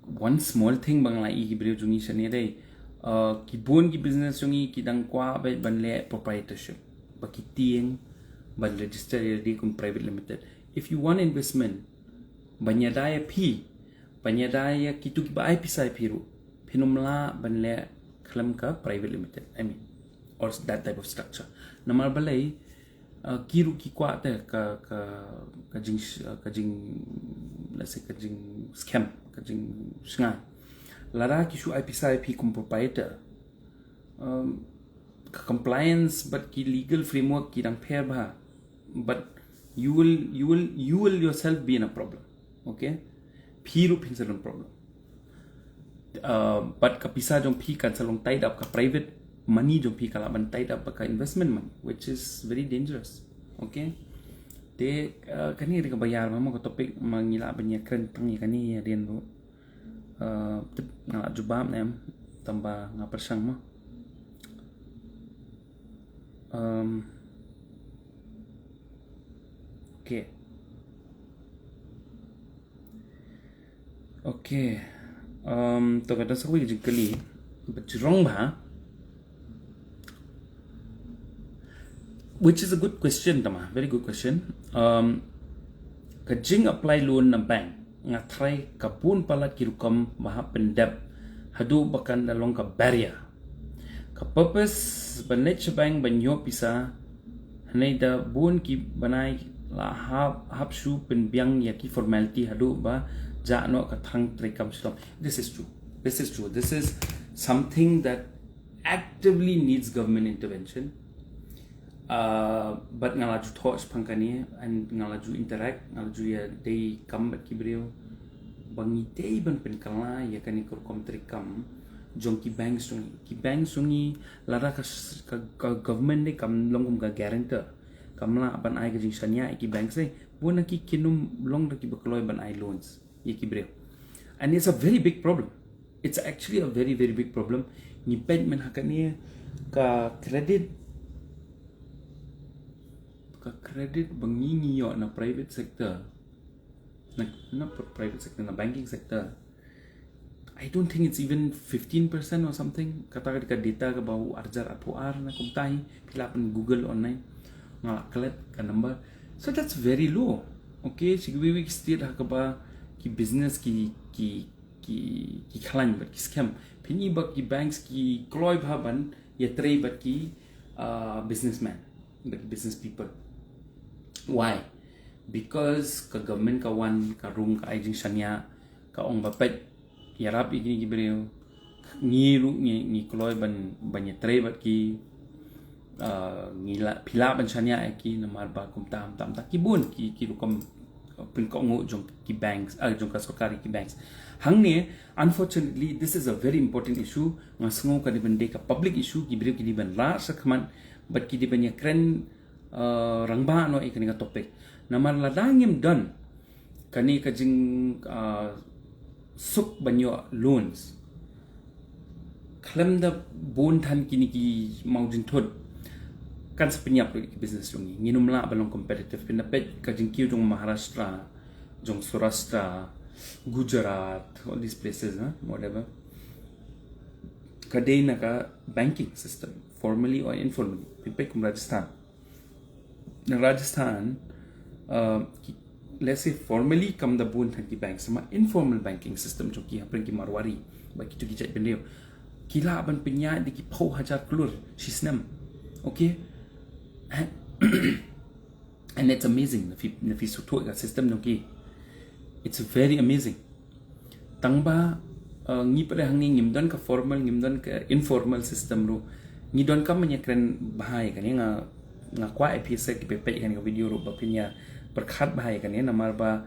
One small thing ba nga la ïohi ki briew jong ngi shane dei, uh, ki bun ki business jong ngi ki dang kwah ba ban leh proprietorship, ba ki tieng ban register ïa lade kum private limited. If you want investment, ban ïada ïa phi, ban ïada ïa kitu kiba ai pisa ïa phi ruh, phin ym lah ban leh khlem ka private limited, I mean, or that type of structure. Namar balei? Uh, ki ruh ki kwah te ka, ka, ka jing, uh, ka jing, let's say, ka jingskhem, ka jingshngaiñ. Lada ki shu ai pisa ïa phi kum proprietor, um, ka compliance bad ki legal framework ki dang pher bha, but you will, you will, you will yourself be in a problem. Okay? Phi ruh phin sa long problem. Uh, bad ka pisa jong phi kan sa long tied up, ka private money jong phi ka lah ban tied up bad ka investment money, which is very dangerous. Okay? Te, uh, kane ka dei kaba ïar ba mo, ka topic ma ngi lah ban ïakren tang ïa kane ïa dien ruh. Uh, tip nga lah jubab ne em, tangba nga pyrshang mo. Um, okay. Okay. Um, to ka da sa kawei ka jingkylli ba jrong bha. Which is a good question, tangba, very good question. Um, ka jing apply loan na bank, nga tharai ka bun palat ki rukom ba hap pyndep haduh ba kan da long ka barrier. Ka purpose ban leit sha bank ban ïoh pisa, hynrei da bun ki bnai la hap, hap shu pynbiang ïa ki formality haduh ba jah noh ka thrang treikam shitom. This is true. This is true. This is something that actively needs government intervention. Uh, but nga la ju thoh shaphang kane, and nga la ju interact, nga la ju ïadei kam bad ki briew ba ngi dei ban pynkylla ïa kane ka rukom treikam jong ki banks jong ngi. Ki banks jong ngi, lada ka, ka, ka government dei kam long kum ka guarantor, kam lah ban ai ka jingshaniah ïa ki banks, eh, bun na ki kin ym long da kiba kloi ban ai loans ïa ki briew. And it's a very big problem. It's actually a very, very big problem. Ngi peit mynta ha kane ka credit, ka credit ba ngi, ngi ïoh na private sector, na, na pr-, private sector, na banking sector, I don't think it's even fifteen percent or something. Kata ka dei ka data kaba u arhajar arphew ar na kumta hi, phi lah pyn Google online. Nga lah klet ka number. So that's very low. Okay, shi kiwei kiwei ki state ha kaba ki business ki, ki, ki, ki khlaiñ bad ki skhem. Phin i ba ki banks ki kloi bha ban ïatrei bad ki, uh, businessman, bad ki business people. Why? Because ka government ka wan, ka rung, ka ai jingshaniah, ka ong ba peit, ïarap ïa kine ki briew. Ngi ruh ngi, ngi kloi ban, ban ïatrei bad ki, uh, ngi lah, phi lah ban shaniah ïa ki, namar ba kumta, kumta, kumta ki bun ki, ki rukom pynkohnguh jong ki banks, ah, jong ka sorkar ïa ki banks. Hangne, unfortunately, this is a very important issue. Nga sngew ka dei ban dei ka public issue, ki briew ki dei ban rah shakhmat bad ki dei ban ïakren, uh, rangbah noh ïa kane ka topic. Namar lada ngim don kane ka jing, uh, suk ban ïoh loans. Khlem da bun than kine ki mawjingthut, kan sa pynïap ruh ïa ki business jong ngi. Ngin ym lah ban long competitive. Phin da peit ka jingkiew jong Maharashtra, jong Saurashtra, Gujarat, all these places, huh? Whatever. Ka dei na ka banking system, formally or informally. Phin peit kum Rajasthan. Na Rajasthan, uh, ki, let's say, formally kam da bun than ki banks, ma informal banking system jong ki, hapdeng ki Marwari, ba kito ki jait bynriew, ki lah ban pynïaid da ki phew hajar klur shi snem. Okay? And, and it's amazing. Na phi, na phi sngewthuh ka system jong ki. It's very amazing. Tang ba, uh, ngi pat hangne ngim don ka formal, ngim don ka informal system ruh. Ngi donkam ban ïakren bha ïa kane. Nga, nga kwah ïa phi sa ki peit ïa kane ka video ruh ba phin ïa pyrkhat bha ïa kane, namar ba,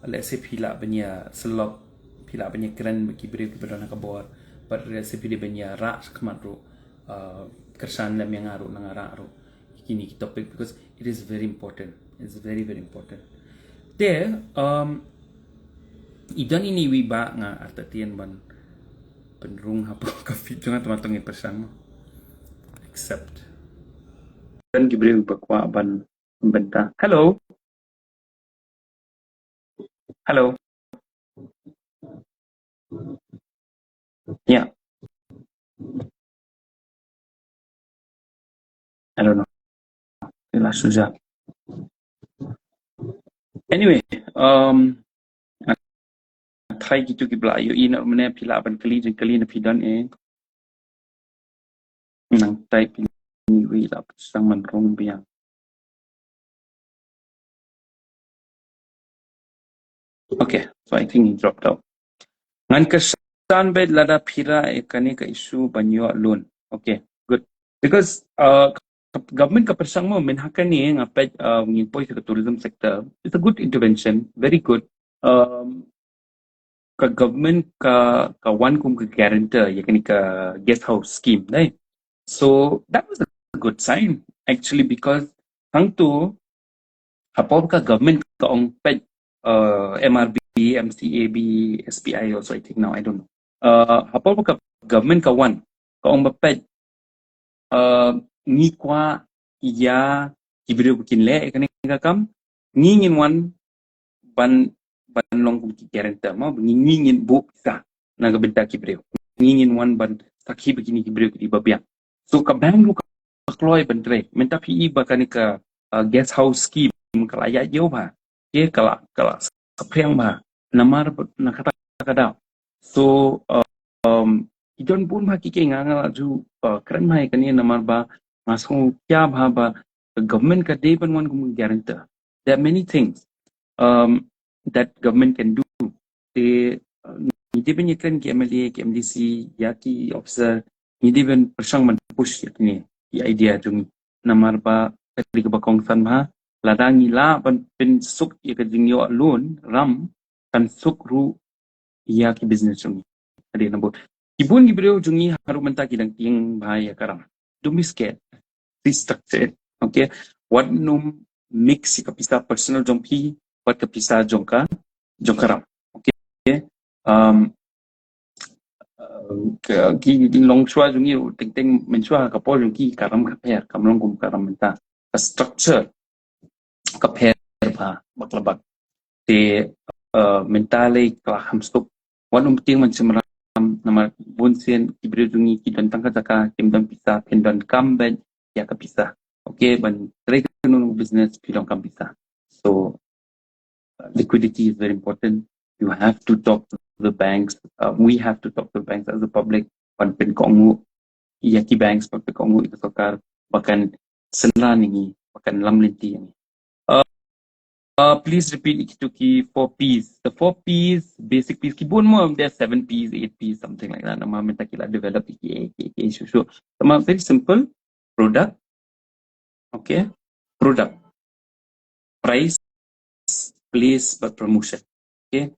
let's say, phi lah ban ïa syllok, phi lah ban ïakren bad ki briew kiba don ha ka bor, bad let's say phi dei ban ïa rah shakhmat ruh, uh, kyrshan lem ïa nga ruh, na nga rah ruh ïa kine ki topic, because it is very important. It's very, very important. Te, um, i don ine iwei ba nga artatien ban pynrung hapoh ka feed jong nga, te ma tang ïa pyrshang. Accept. Don ki briew ba kwah ban bynta. Hello. Hello. Yeah. I don't know. Ila suja. Anyway, um, try kito kiba la ïohi na mane, phi lah ban kylli jingkylli na phi don eh. Nang type ine iwei la pyrshang ban rung biang. Okay, so I think he dropped out. Ngan kyrshan beit lada phi rah ïa kane ka issue ban ïoh loan. Okay, good. Because, uh, ka, government ka pyrshang mo, mynta kane nga peit, uh, ngi poi sha ka tourism sector. It's a good intervention, very good. Um, ka government ka, ka wan kum ka guarantor ïa kane ka guest house scheme, right? So that was a good sign, actually, because hangto hapor ka government ka ong peit, uh, M R B, M C A B, S B I also, I think now, I don't know. Uh, hapor ka government ka wan, ka ong ba peit, uh, ngi kwah ïa ki briew ba kin leh ïa kane ka kam, ngi ngin wan ban, ban long kum ki guarantor, mo, ngi, ngi ngin buh pisa na ka bynta ki briew. Ngi ngin wan ban sakhi ba kine ki briew ki dei ba biang. So ka bank ruh ka kloi ban trei. Mynta phi i ba kane ka, uh, guest house scheme ka la ïaid ïew bha. Te ka la, ka la saphriang bha. Namar ba, na kata ka daw. So, uh, um, i don bun bha ki, ki nga, nga la ju, uh, kren bha ïa kane namar ba nga sngewkhia bha ba ka government ka dei ban wan kum ka guarantor. There are many things, um, that government can do. Te, uh, ngi dei ban ïakren ki M L A, ki M D C, ïa ki officer, ngi dei ban pyrshang ban push ïa kine ki idea jong ngi. Namar ba ka dei kaba kongsan bha, lada ngi lah ban pynsuk ïa ka jingïoh loan ram, kan suk ruh ïa ki business jong ngi. Ka dei na bud. Ki bun ki briew jong ngi haduh mynta ki dang tieng bha ïa ka ram. Don't be scared. Restructure it. Okay. Wat nym mix ïa ka pisa personal jong phi bad ka pisa jong ka, jong ka ram. Okay. Um, uh, ka, ki longshuwa jong ngi, teng teng mynshuwa ka por jong ki ka ram ka pher, kam long kum ka ram mynta. Ka structure ka pher bha bak la bak. Te, uh, mynta lei ka la kham suk. Wat nym tieng ban shim ram, namar bun sien ki briew jong ngi ki don tang ka jaka, kim don pisa, phin donkam beit ïa ka pisa. Okay, ban trei kano kano business phi donkam pisa. So, uh, liquidity is very important. You have to talk to the banks. Uh, we have to talk to the banks as a public. Ban pynkohnguh ïa ki banks, ban pynkohnguh ïa ka sorkar ba kan synran ïa ngi, ba kan lam lynti ïa ngi. Uh, uh, please repeat ïa kito ki four Ps. The four Ps, basic Ps, ki bun mo, there are seven Ps, eight Ps, something like that. Namar mynta ki la develop ïa ki, ïa ki, ïa ki issue. So, namar very simple, product. Okay? Product. Price, place bad promotion. Okay?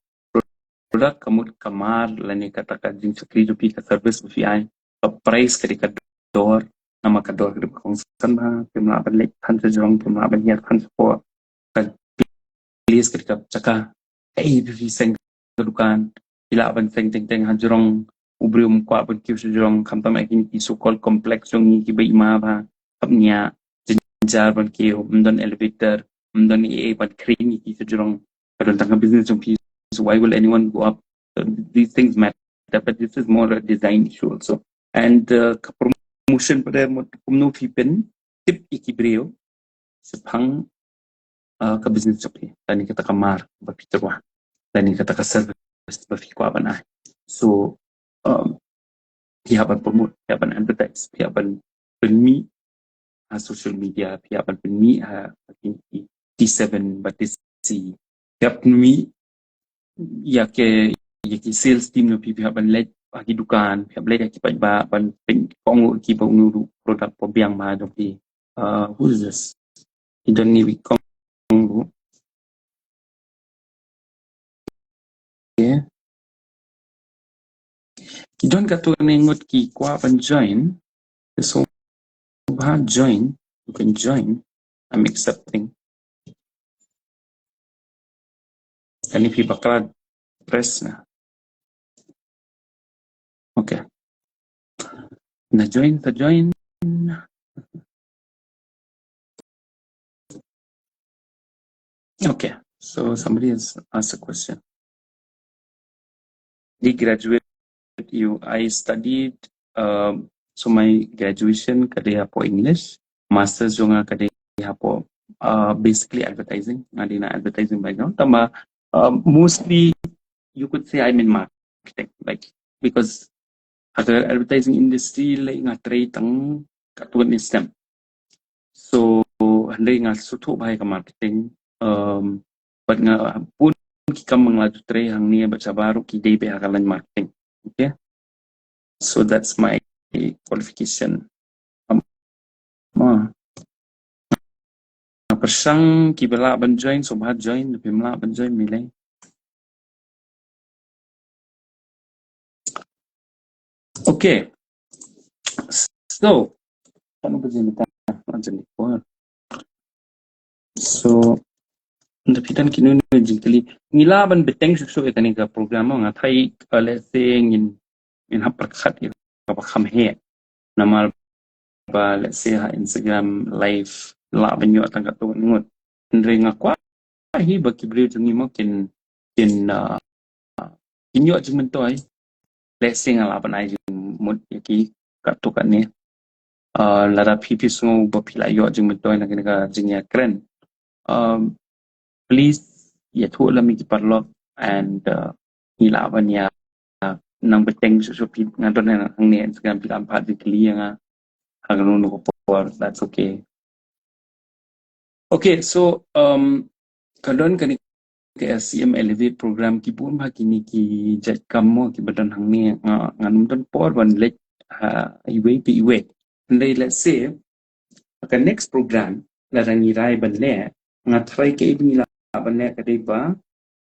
Product ka mut ka mar lane kata ka jingshakri jong phi, ka service ba phi ai. Ka price ka dei ka dor, namar ka dor ka dei ba kongsan bha, phim lah ban leit than sha jrong, phim lah ban hiar than sha por. Ka place ka dei ka jaka kaei ba phi seng ka dukan. lah ban seng teng teng ha jrong, u briew um kwah ban kiew sha jrong, khamtam ha kine ki so called complex jong ngi kiba i ma ba hap nia jynjar ban kiew, ym don elevator, ym don ei ei ban khrei ïa ki sha jrong. Ka don tang ka business jong phi, so why will anyone go up? So these things matter, but this is more a design issue also. And uh, ka promotion pat de, kumno phi pyntip ïa ki briew shaphang uh, ka business jong phi, lane kata ka mar ba phi tyrwa, lane kata ka service ba phi kwah ban ai. So um, phi hap ban promote, phi hap ban advertise, phi hap ban pynmih ha social media, phi hap ban pynmih ha, ha ki, ki T seven bad T C, phi hap pynmih ïa ki, ïa ki sales team jong phi, phi hap ban leit ha ki dukan, phi hap leit ha ki paidbah ban pyn-, kohnguh ïa ki ba uno u product ba biang ma jong phi. Uh, who is this? Ki don ni wi kong bu. Okay. Ki don katto katne ngut ki kwah ban join. So ba join, you can join. I'm accepting. Kane phi bakla press na. Okay. Na join, ta join. Okay, so somebody has asked a question. Did graduate you? I studied, um, so my graduation ka dei hapoh English, masters jong nga ka dei hapoh, uh, basically advertising, nga dei na advertising background. Tangba, uh, mostly you could say I'm in marketing, like, because ha ka advertising industry lei nga trei tang katto katne snem. So hynrei nga sngewthuh bha ïa ka marketing, um, bad nga bun ki kam ba nga la ju trei hangne bad shabar ruh ki dei beit ha ka line marketing. Okay. So that's my qualification. Um, ah. Nga pyrshang kiba lah ban join, so ba join, kiba lah ban join, mih lei. Okay. So, kan ba jin ka, kan jin ko. So, nda phi don kino kino jingkylli. Ngi lah ban bteng shuh shuh ïa kane ka program, nga tharai, uh, let's say ngin, ngin hap pyrkhat ïa kaba kham heh. Namar ba, let's say, ha Instagram live lah ban ïoh tang katto ngut. Hynrei nga kwah hi ba ki briew jong ngi mo kin, kin, uh, kin ïoh jingmyntoi. Let's say nga lah ban ai jingmut ïa ki katto katne. Uh, lada phi phi sngew ba phi lah ïoh jingmyntoi na kane ka jingïakren, um, please ïathuh lem ïa ki paralok and, uh, ngi lah ban ïa nang bteng shuh shuh. Phi, nga don hangne Instagram, phi lah ban phah jingkylli ïa nga ha kano kano ka por, that's okay. Okay, so, um, ka don kane ka S C M Elevate program, ki bun bha kine ki jait kam mo kiba don hangne, nga, ngan ym don por ban leit ha iwei pa iwei. Hynrei let's say ha ka next program lada ngi rai ban leh, nga tharai kaei ba ngi lah ban leh ka dei ba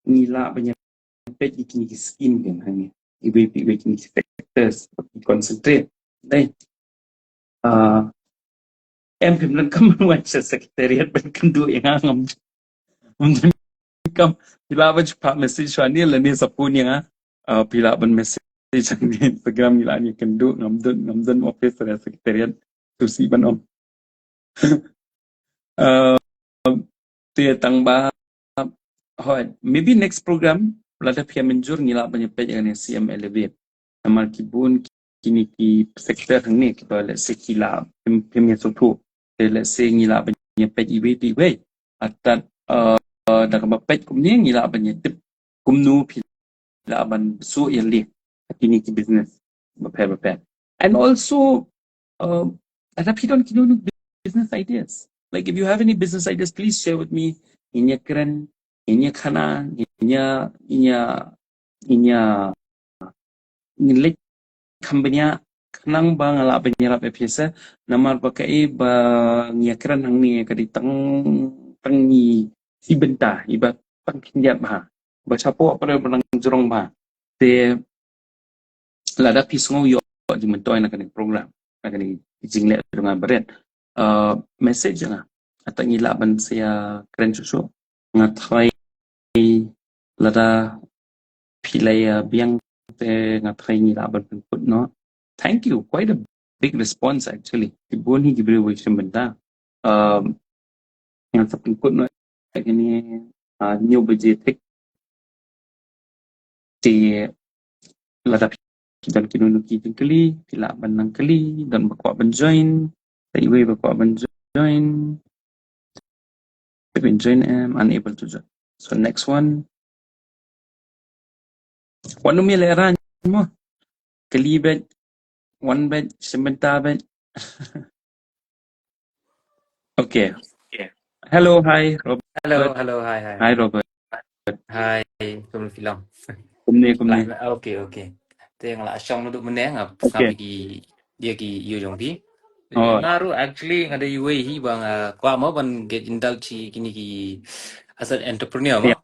ngi lah ban ïa peit ïa kine ki scheme kan hangne, iwei pa iwei kine ki sectors ba ki concentrate. Dei. Ah, em phim donkam ban wan sha secretariat ban kynduh ïa nga, ngam, ngam donkam. Phi lah ban phah message sha ni lane sa phone ïa nga. Ah, phi lah ban message sha ni Instagram, ngi lah ïa kynduh, ngam don, ngam don office ha secretariat. Sngewsih ban ong. Um, te tang ba, hooid, maybe next program lada phi ïa mynjur ngi lah ban ïa peit ïa kane C M Elevate. Namar ki bun kine ki sector hangne kiba let's say ki lah phim, phim ïa sngewthuh. Te let's say ngi lah ban ïa peit iwei pa iwei. Artat, uh, da kaba peit kumne ngi lah ban ïa tip kumno phi lah ban shu ïa leh ha kine ki business bapher bapher. And also, uh, lada phi don kino kino business ideas, like, if you have any business ideas, please share with me. Ngin ïa kren, ngin ïa khana, ngin ïa, ngin ïa, ngin ïa, ngin leit kham bniah khnang ba nga lah ban ïarap ïa phi seh. Namar ba kaei ba ngi ïa kren hangne ka dei tang, tang ngi shi bynta, iba tang khyndiat bha. Ba shapoh pat ba nang jrong bha. Te lada phi sngew ïoh jingmyntoi na kane ka program, na kane ka jingleh jong nga barit, uh, message ïa nga. Artat ngi lah ban sa ïa kren shuh shuh. Nga tharai lada ki la ïa biang te nga tharai ngi lah ban pynkut noh. Thank you. Quite a big response actually. Ki bun hi ki briew ba shim bynta. Um, nga sa pynkut noh ïa kine, uh, hynñiew baje thik. Te lada phi don kino kino ki jingkylli, phi lah ban nang kylli, don ba kwah ban join, sa iwei ba kwah ban join. I've been joined, I'm unable to join. So next one. Wan ym ïalehrain mo. Kylli beit, wan beit, shim bynta beit. Okay. Hello, hi, Robert. Hello, hello, hi, hi. Hi, Robert. Hi, kumne phi long? Kumne, kumne. Lah, okay, okay. Te nga la shong naduh mynne nga pynskhem ïa ki, ïa ki ïew jong phi. Oh. Nga ruh actually nga dei iwei hi ba nga kwah mo ban get involved hi kine ki, as an entrepreneur mo. Yeah.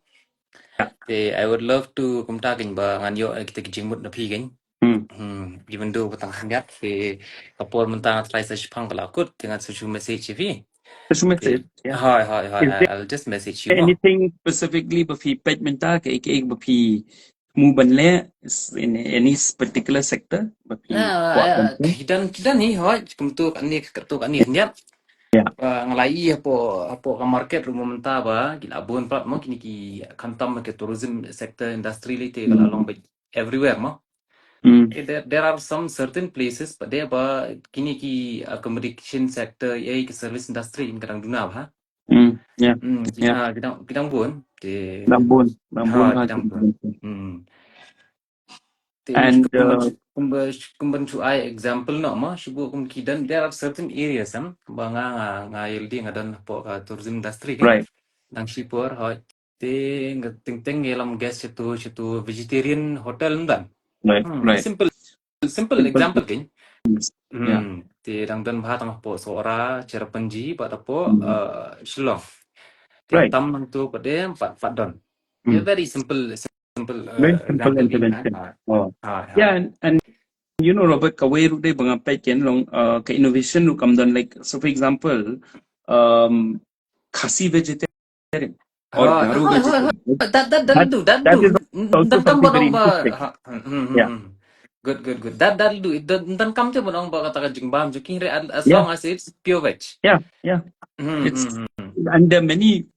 Yeah. Te I would love to kumta keiñ ba ngan ïoh kita ki jingmut na phi keiñ. Hmm. Hmm, even though ba tang khyndiat, te ka por mynta nga try sa shipang ba la kut, te ngan sa shu message ïa phi. Sa shu message, yeah. Hoi, hoi, hoi, I'll just message you. Is there anything specifically ba phi peit mynta, kaei kaei ba phi thmu ban leh, in any particular sector ba phi kwah ban leh? Ki don, ki don hi, hoi, kumta kane, kumta kane khyndiat. Yeah. Ba nga la ïohi hapoh, hapoh ka market ruh mynta ba ki la bun pat mo kine ki, khamtam ka tourism sector industry lei te ka la long beit everywhere mo. Mm. Eh, there, there are some certain places, but there ba kine ki accommodation sector, eh, ki service industry in ka dang duna bha. Mm, yeah. Mm, ki, yeah, ah, ki dang, ki dang bun. Te, dang bun, dang bun, ha, ha, ki dang bun. Mm. Te, and, kumban, uh, kumban, kumban shu ai example noh mo, shu buh kum ki don, there are certain areas, em, ba nga, nga, nga ïalade nga don hapoh ka tourism industry, kan? Right. Dang shipor, hoi. Te nga teng teng ngi lam guest shatu, shatu vegetarian hotel ndan. Right, hmm, right. Simple, simple, simple example keiñ. Yeah. Hmm, te dang don bha tang hapoh Sohra, Cherrapunji, bad hapoh, hmm, uh, Shillong. Te right, tam nangtu pat de, pat, pat don. Hmm. Yeah, very simple, simple, uh, very simple example keiñ, intervention. Ah, oh. Ah, yeah, ah, and, and you know, Robert, kawei ruh de ba nga peit keiñ long, uh, ka innovation ruh kam don, like, so for example, um, Khasi vegetarian or, oh, Garo, hoi, hoi, vegetarian. Hoi. That, that, that'll do, that'll do. That is also something very interesting. Ha, hmm, hmm, hmm, hmm. Yeah. Good, good, good. That, that'll do. It doesn't, doesn't come to ban ong ba kata ka jingbam jong ki, as, yeah, long as it's pure veg. Yeah, yeah. Hmm, it's, hmm, hmm, hmm. And there are many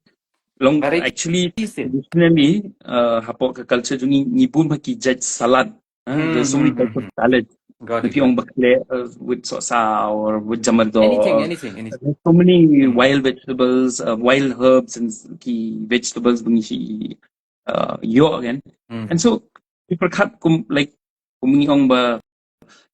long, very actually, easy. Traditionally, uh, hapoh ka culture jong ngi, ngi bun bha ki jait salad. Huh? Hmm, there's so many, hmm, types of, hmm, salad. Got it, got it. If you ong ba khleh, uh, with sohsaw or with jamardoh. Anything, anything, anything. There's so many, hmm, wild vegetables, uh, wild herbs and s-, ki vegetables ba ngi shu, uh, ïoh, kan. Hmm. And so, pyrkhat kum, like, kum ngi ong ba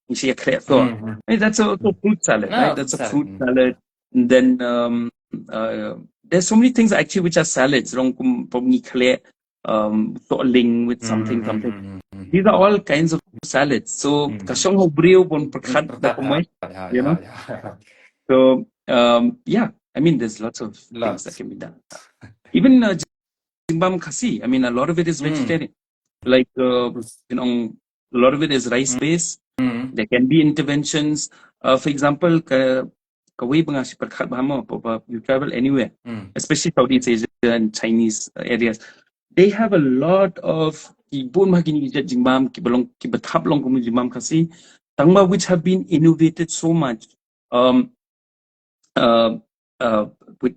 ngi shu ïa khleh soh. Hmm, hmm. Eh, that's a, also fruit salad, ah, right? That's a fruit salad. Hmm. And then, um, uh, there's so many things actually which are salads. Long kum pom ngi khleh, um, sohlyng with something, hmm, hmm, something. Hmm, hmm, hmm. These are all kinds of salads. So, hmm, ka shong ha u briew ban pyrkhat da kumwei, yeah, you know? Yeah, yeah. So, um, yeah, I mean, there's lots of things that can be done. Even, uh, jingbam Khasi, I mean, a lot of it is, hmm, vegetarian. Like, uh, you know, a lot of it is rice based. Hmm. There can be interventions. Uh, for example, ka, kawei ba nga shu pyrkhat bha mo, ba, ba you travel anywhere, hmm, especially Southeast Asia and Chinese, uh, areas. They have a lot of, ki bun bha kine ki jait jingbam, kiba long, kiba thap long kum jingbam Khasi. Tangba which have been innovated so much. Um, uh, uh, with,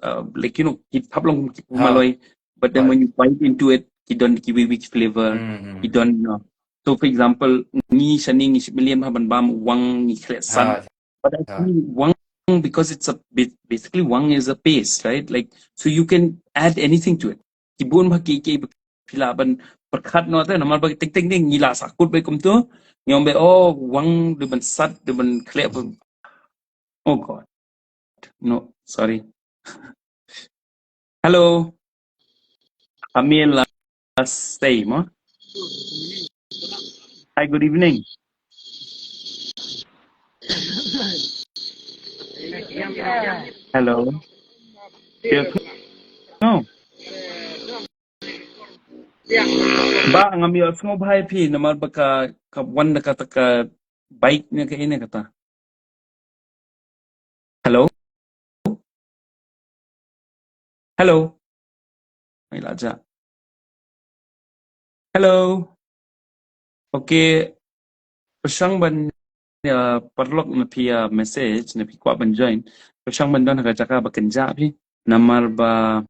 uh, like, you know, ki thap long ki, oh, maloi, but then, right, when you bite into it, ki don kiwi, which flavor, hmm, hmm, ki don, uh, so for example, ngi shane ngi shim ïa ban bam wang, ngi khleh san. Ah, but I, ah, think wang, because it's a ba-, basically wang is a paste, right? Like, so you can add anything to it. Ki bun bha ki, ki phi lah ban pyrkhat noh te, namar ba teng teng ngi la sahkut beit kumto. Ngi ong beit, oh, wang dei ban sat, dei ban khleh, ban, oh God. No, sorry. Hello. Amir Lasei mo. Hi, good evening. Hello. Yes. No. Ba ngam ïohsngew bha ïa phi namar ba ka, ka wan da kata ka bike ne kaei ne kata. Hello? Hello? Ai la jah. Hello. Okay. Pyrshang ban, uh, paralok na phi, uh, message na phi kwah ban join. Pyrshang ban don ha ka jaka ba kynjah phi. Namar ba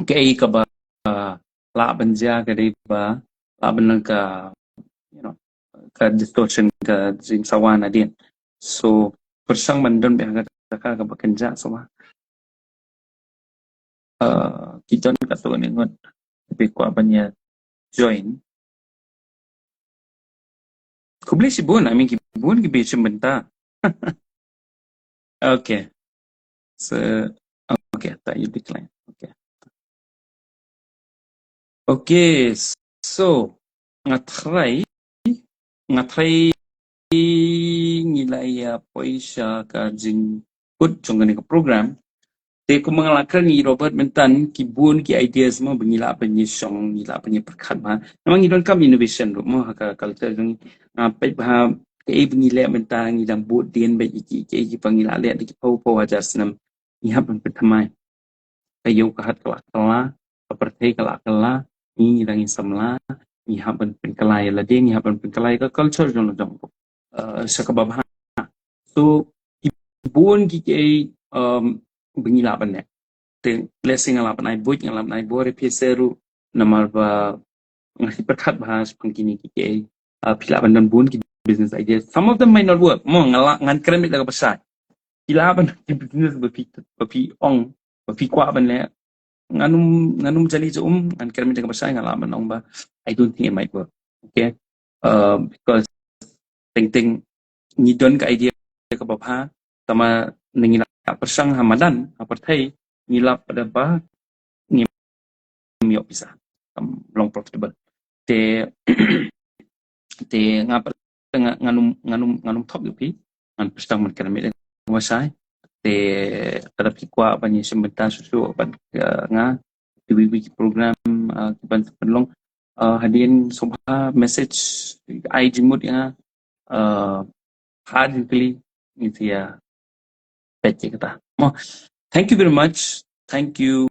kaei kaba, uh, lah ban jia ka dei ba lah ban long ka, you know, ka distortion ka jingsawa nadien. So pyrshang ban don beit ha ka jaka kaba kynjah sawah. Uh, ki don katto katne ngut ba kwah ban ïa join. Khublei shibun, I mean, ki bun kiba shim bynta. Okay. So, okay, ta ïa decline. Okay. Okay, so nga try, nga try ngi la ïa poi sha ka jingkut jong kane ka program. Te kumba nga la kren ïa Robert mynta, ki bun ki ideas mo ba ngi lah ban ïa shong, ngi lah ban ïa pyrkhat bha. Namar ngi donkam innovation ruh mo ha ka culture jong ngi. Nga peit bha kaei ba ngi leh mynta, ngi dang bud dien beit ïa ki, kaei kiba ngi la leh da ki phew phew hajar snem. Ngi hap ban pynthymmai. Ka ïew ka hat ka la kylla, ka pyrthei ka la kylla, ngi dang ïa samla, ngi hap ban pynkylla ïa lade, ngi hap ban pynkylla ïa ka culture jong la jong. Uh, sha kaba bha. So ki bun ki kiei, um, ba ngi lah ban leh. Te lehse nga lah ban ai buit, nga lah ban ai bor ïa phi ruh, namar ba nga shu pyrkhat bha shaphang kine ki kiei. Uh, phi lah ban don bun ki business ideas. Some of them might not work. Mo nga lah, ngan kren beit da kaba shai. Phi lah ban ki business ba phi, ba phi ong, ba phi kwah ban leh. Ngan ym, ngan ym jali jong um, ngan kren beit da kaba shai, nga lah ban ong ba I don't think it might work. Okay. Uh, because teng teng ngi don ka idea kaba bha, tangba ngi la pyrshang ha madan, ha pyrthei, ngi la pyrshang ba ngim ïoh pisa, kam long profitable. Te, te nga, nga, ngan ym, ngan ym, ngan ym thok ïa phi, ngan pyrshang ban kren beit da kaba shai. Te lada phi kwah ban ïa shim bynta shuh shuh bad, uh, nga, te wi wi ki program, uh, kiban sa pynlong, uh, hadien sngewbha message, ai jingmut ïa nga, uh, ha jingkylli, ngi sa ïa peit ïa kata. Mo, thank you very much. Thank you